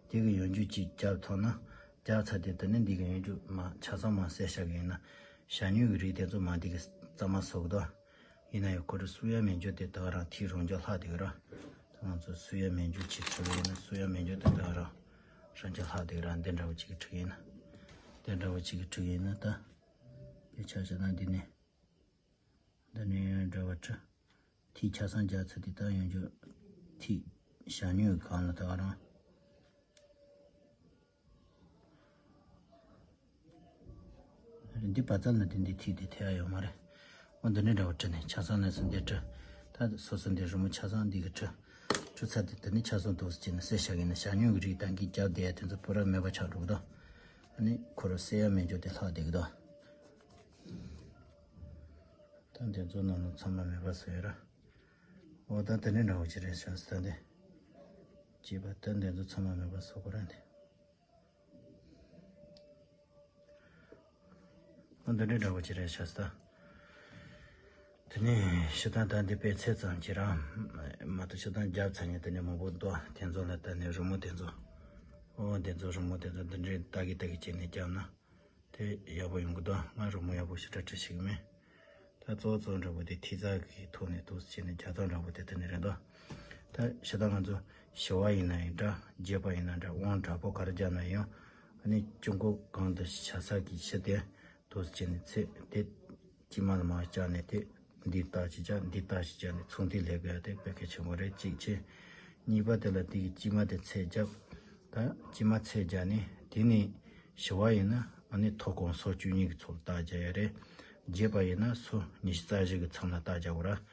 དེ་གི་ཡོང་རྒྱུ་ཅིག་རྒྱབ་ཐོག་ན་རྒྱབ་ཚར་དེ་དེ་ནས་འདི་གི་ཡོང་རྒྱུ་མ་ཆ་ཚང་མ་བསལ་བཞག་གི་ཡིན་ན་ཞྭ་སྨྱུག་གི་རིགས་དེ་ཚོ་མ་འདི་གི་རྩ་མ་བཟོ་གི་འདུག་ཡིན་ན་ཡང་ཁོ་རང་བསུབ་ཡ་མེད་འཇོག་དེ་ད་ག་རང་ཐིག་རང་འཇགས་ལྷག་དེ་གི་ར། ད་ང་ཚོ་བསུབ་ཡ་མེད་འཇོག་ཅིག་བཟོ་གི་ཡིན་ན་བསུབ་ཡ་མེད་འཇོག་དེ་ད་ག་རང་རང་འཇགས་ལྷག་དེ་གི་ར། འདི་འདྲ་བོ་ཅིག་གི་བྲིས་ཡིན་ན། འདི་འདྲ་བོ་ཅིག་གི་བྲིས་ཡིན་ན་ད། དེ་ཆ་བཞག་ན་འདི་ནས། འདི་ནས་འདྲ་བ་བྲི། ཐིག་ཆ་ཚང་རྒྱག་ཚར་དེ་ད་ཡོང་རྒྱུ། ཐིག་ཞྭ་སྨྱུག་གི་སྒང་ལ་ད་ག་རང་། འདི་བ་ཙམ་ལ་དེ་འདི་ཐིག་དེ་ཐེ་ཡ་ཡོད་མ་རེད། འོ་འདི་འདྲའི་འདྲ་བོ་བྲི་ནས་ཆ་ཚང་ནས་སུ་འདི་བྲི། ད་སོ་སོ་འདི་རི་མོ་ཆ་ཚང་འདི་གི་བྲི། བྲི་ཚར་དེ་དེ་ནས་ཆ་ཚང་འདུག་སེ་བྱས་ནས་གསལ་བཞག་ཡིན་ན་ཞ་སྨྱུག་གི་རིགས་དང་གི་རྒྱབ་བསྡད་ཡ་དེ་ཚོ་པུ་ར་མེད་པ་ཆགས་འགྲོ་གི་འདུག་ཨ་ནི་ཁོ་རང་གསལ་ཡ་མེད་འཇོག་དེ་ལྷག་བསྡད་གི་འདུག་ད་འདི་ཚོ་ནང་ལ་ཚང་མ་མེད་པ་བཟོས་ཡོད་ར། འོ་ད་དེ་འདྲའི་འདྲ་བོ་ཅིག་རེད་ཤག་ཟེར་འདི། བྱས་པ་ད་འདི་ཚོ་ཚང་མ་མེད་པ་བཟོ་དགོས་ར་འདི། འོ་འདི་འདྲའི་འདྲ་བོ་ཅིག་རེད་ཤག་ཟེར། དེ་ནས་ཤི་ཐང་ད་འདི་དཔེ་ཚད་ཙམ་ཅིག་ར། མ་གཏོགས་ཤི་ཐང་རྒྱབ་ཚར་ནས་དེ་ནས་མང་པོ་འདུག་དེ་ཚོ་ལ་ད་ནས་རི་མོ་དེ་ཚོ། འོ་དེ་ཚོ་རི་མོ་དེ་ཚོ་འདི་འདྲའི་ལྟ་གི་ལྟ་གི་བྱས་ནས་བརྒྱབ་ན། དེ་ཡག་པོ་ཡོང་གི་འདུག་ང་རི་མོ་ཡག་པོ་ཞེ་དྲག་བྲིས་ཤེས་ཀྱི་མེད། ད་གཙོ་བོ་གཙོ་བོ་འདྲ་པོ་དེ་ཐིག་རྩ་གི་ཐོག་ནས་འདུག་སེ་བྱས་ནས་རྒྱག་སྟངས་འདྲ་པོ་དེ་དེ་ནས་རེད་འདུག་ད་ཤི་ད་ང་ཚོ་ཞི་བ་ཡིན་ན་ཡང་འདྲ་རྒྱས་པ་ཡིན་ན་འདྲ་དབང་དྲག་པོ་ག་རེ་རྒྱག་ན་ཡང་ཨ་ནི་ཅུང་ཀོ་གང་དུ་བྱ་ས་གི་ཤི་དེ་འདུག་སེ་བྱས་ནས་ཚེ་དེ་དཀྱིལ་མ་ལ་མར་བཅག་ནས་དེ། འདི་ལྟ་ཅི་བྱ་འདི་ལྟ་ཅི་བྱ་ནས་ཚོང་འདི་ལས་དགོས་ཡ་དེ་དཔེ་གལ་ཆེན་པོ་རེད་གཅིག་བྱས། གཉིས་པ་དེ་ལ་དེ་གི་དཀྱིལ་མ་དེ་ཚད་བརྒྱབ། ད་དཀྱིལ་མ་ཚད་བརྒྱབ་ནས་དེ་ནས་ཞི་བ་ཡིན་ན་ཨ་ནི་མཐོ་གོང་སོ་བཅུ་གཉིས་ཀྱི་ཚོགས་ལ་རྟགས་རྒྱག་ཡ་རེད། རྒྱས་པ་ཡིན་ན་སོ་ཉི་ཤུ་རྩ་བཞི་གི་མཚམས་ལ་རྟགས་རྒྱག་དགོས་ར།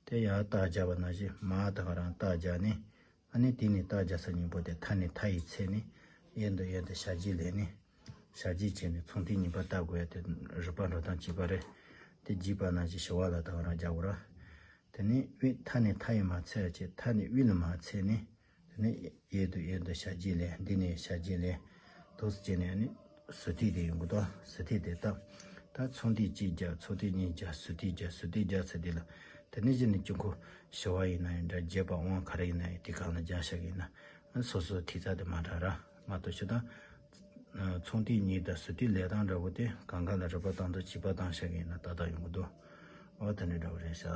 དེ་ཡང་རྟགས་རྒྱག་པ་ནང་བཞིན་མར་ད་ག་རང་རྟགས་རྒྱག་ནས། ཨ་ནི་དེ་ནས་རྟགས་རྒྱག་ས་གཉིས་པོ་དེ་མཐའ་ནས་མཐའ་ཡི་ཚད་ནས་གཡས་འདི་གཡོན་དུ་ཞབས་ཀྱིས་ལེན་ནས། ཞབས་ཀྱིས་བྱས་ནས་ཚོང་ཐིག་གཉིས་པ་བཏབ་དགོས་ཡ་དེ་རིག་པ་འགྲོ་སྟངས་གཅིག་པ་རེད། དེ་རྒྱས་པ་ནང་བཞིན་ཞི་བ་ལ་ད་ག་རང་རྒྱག་དགོས་ར། དེ་ནས་དབུས་མཐའ་ནས་མཐའ་ཡི་མར་ཚད་ཡ་བྱས་མཐའ་ནས་དབུས་ལ་མར་ཚད་ནས། དེ་ནས་གཡས་འདི་གཡོན་དུ་ཞབས་ཀྱིས་ལེན་འདི་ནས་ཞབས་ཀྱིས་ལེན། འདུག་སེ་བྱས་ནས་ཨ་ནི་ཟུར་ཐིག་དེ་ཡོང་གི་འདུག་ཟུར་ཐིག་དེ་བཏབ། ད་ཚོང་ཐིག་གཅིག་རྒྱག་ཚོང་ཐིག་གཉིས་རྒྱག་ཟུར་ཐིག་རྒྱག་ཟུར་ཐིག་རྒྱག་ཚར་དེ་ལ། དེ་ནས་གཞི་ནས་དཀྱིལ་འཁོར་ཞི་བ་ཡིན་ན་ཡང་འདྲ་རྒྱས་པ་དབང་ག་རེ་ཡིན་ན་ཡང་དེ་གང་ལ་རྒྱག་བཞག་གི་ཡིན་ན། སོ་སོའི་ཐིག་རྩ་དེ་མ་འདྲ་ར། མ་གཏོགས་ཤི་ད། ཚོང་ཐིག་གཉིས་དང་ཟུར་ཐིག་ལེན་སྟངས་འདྲ་པོ་དེ་གང་ག་ལ་རིག་པ་བཏང་དུས་གཅིག་པ་བཏང་བཞག་གི་ཡིན་ན་ཏག་ཏག་ཡོང་གི་འདུག་འོ་དེ་འདྲ་འདྲ་པོ་རེད་ཤག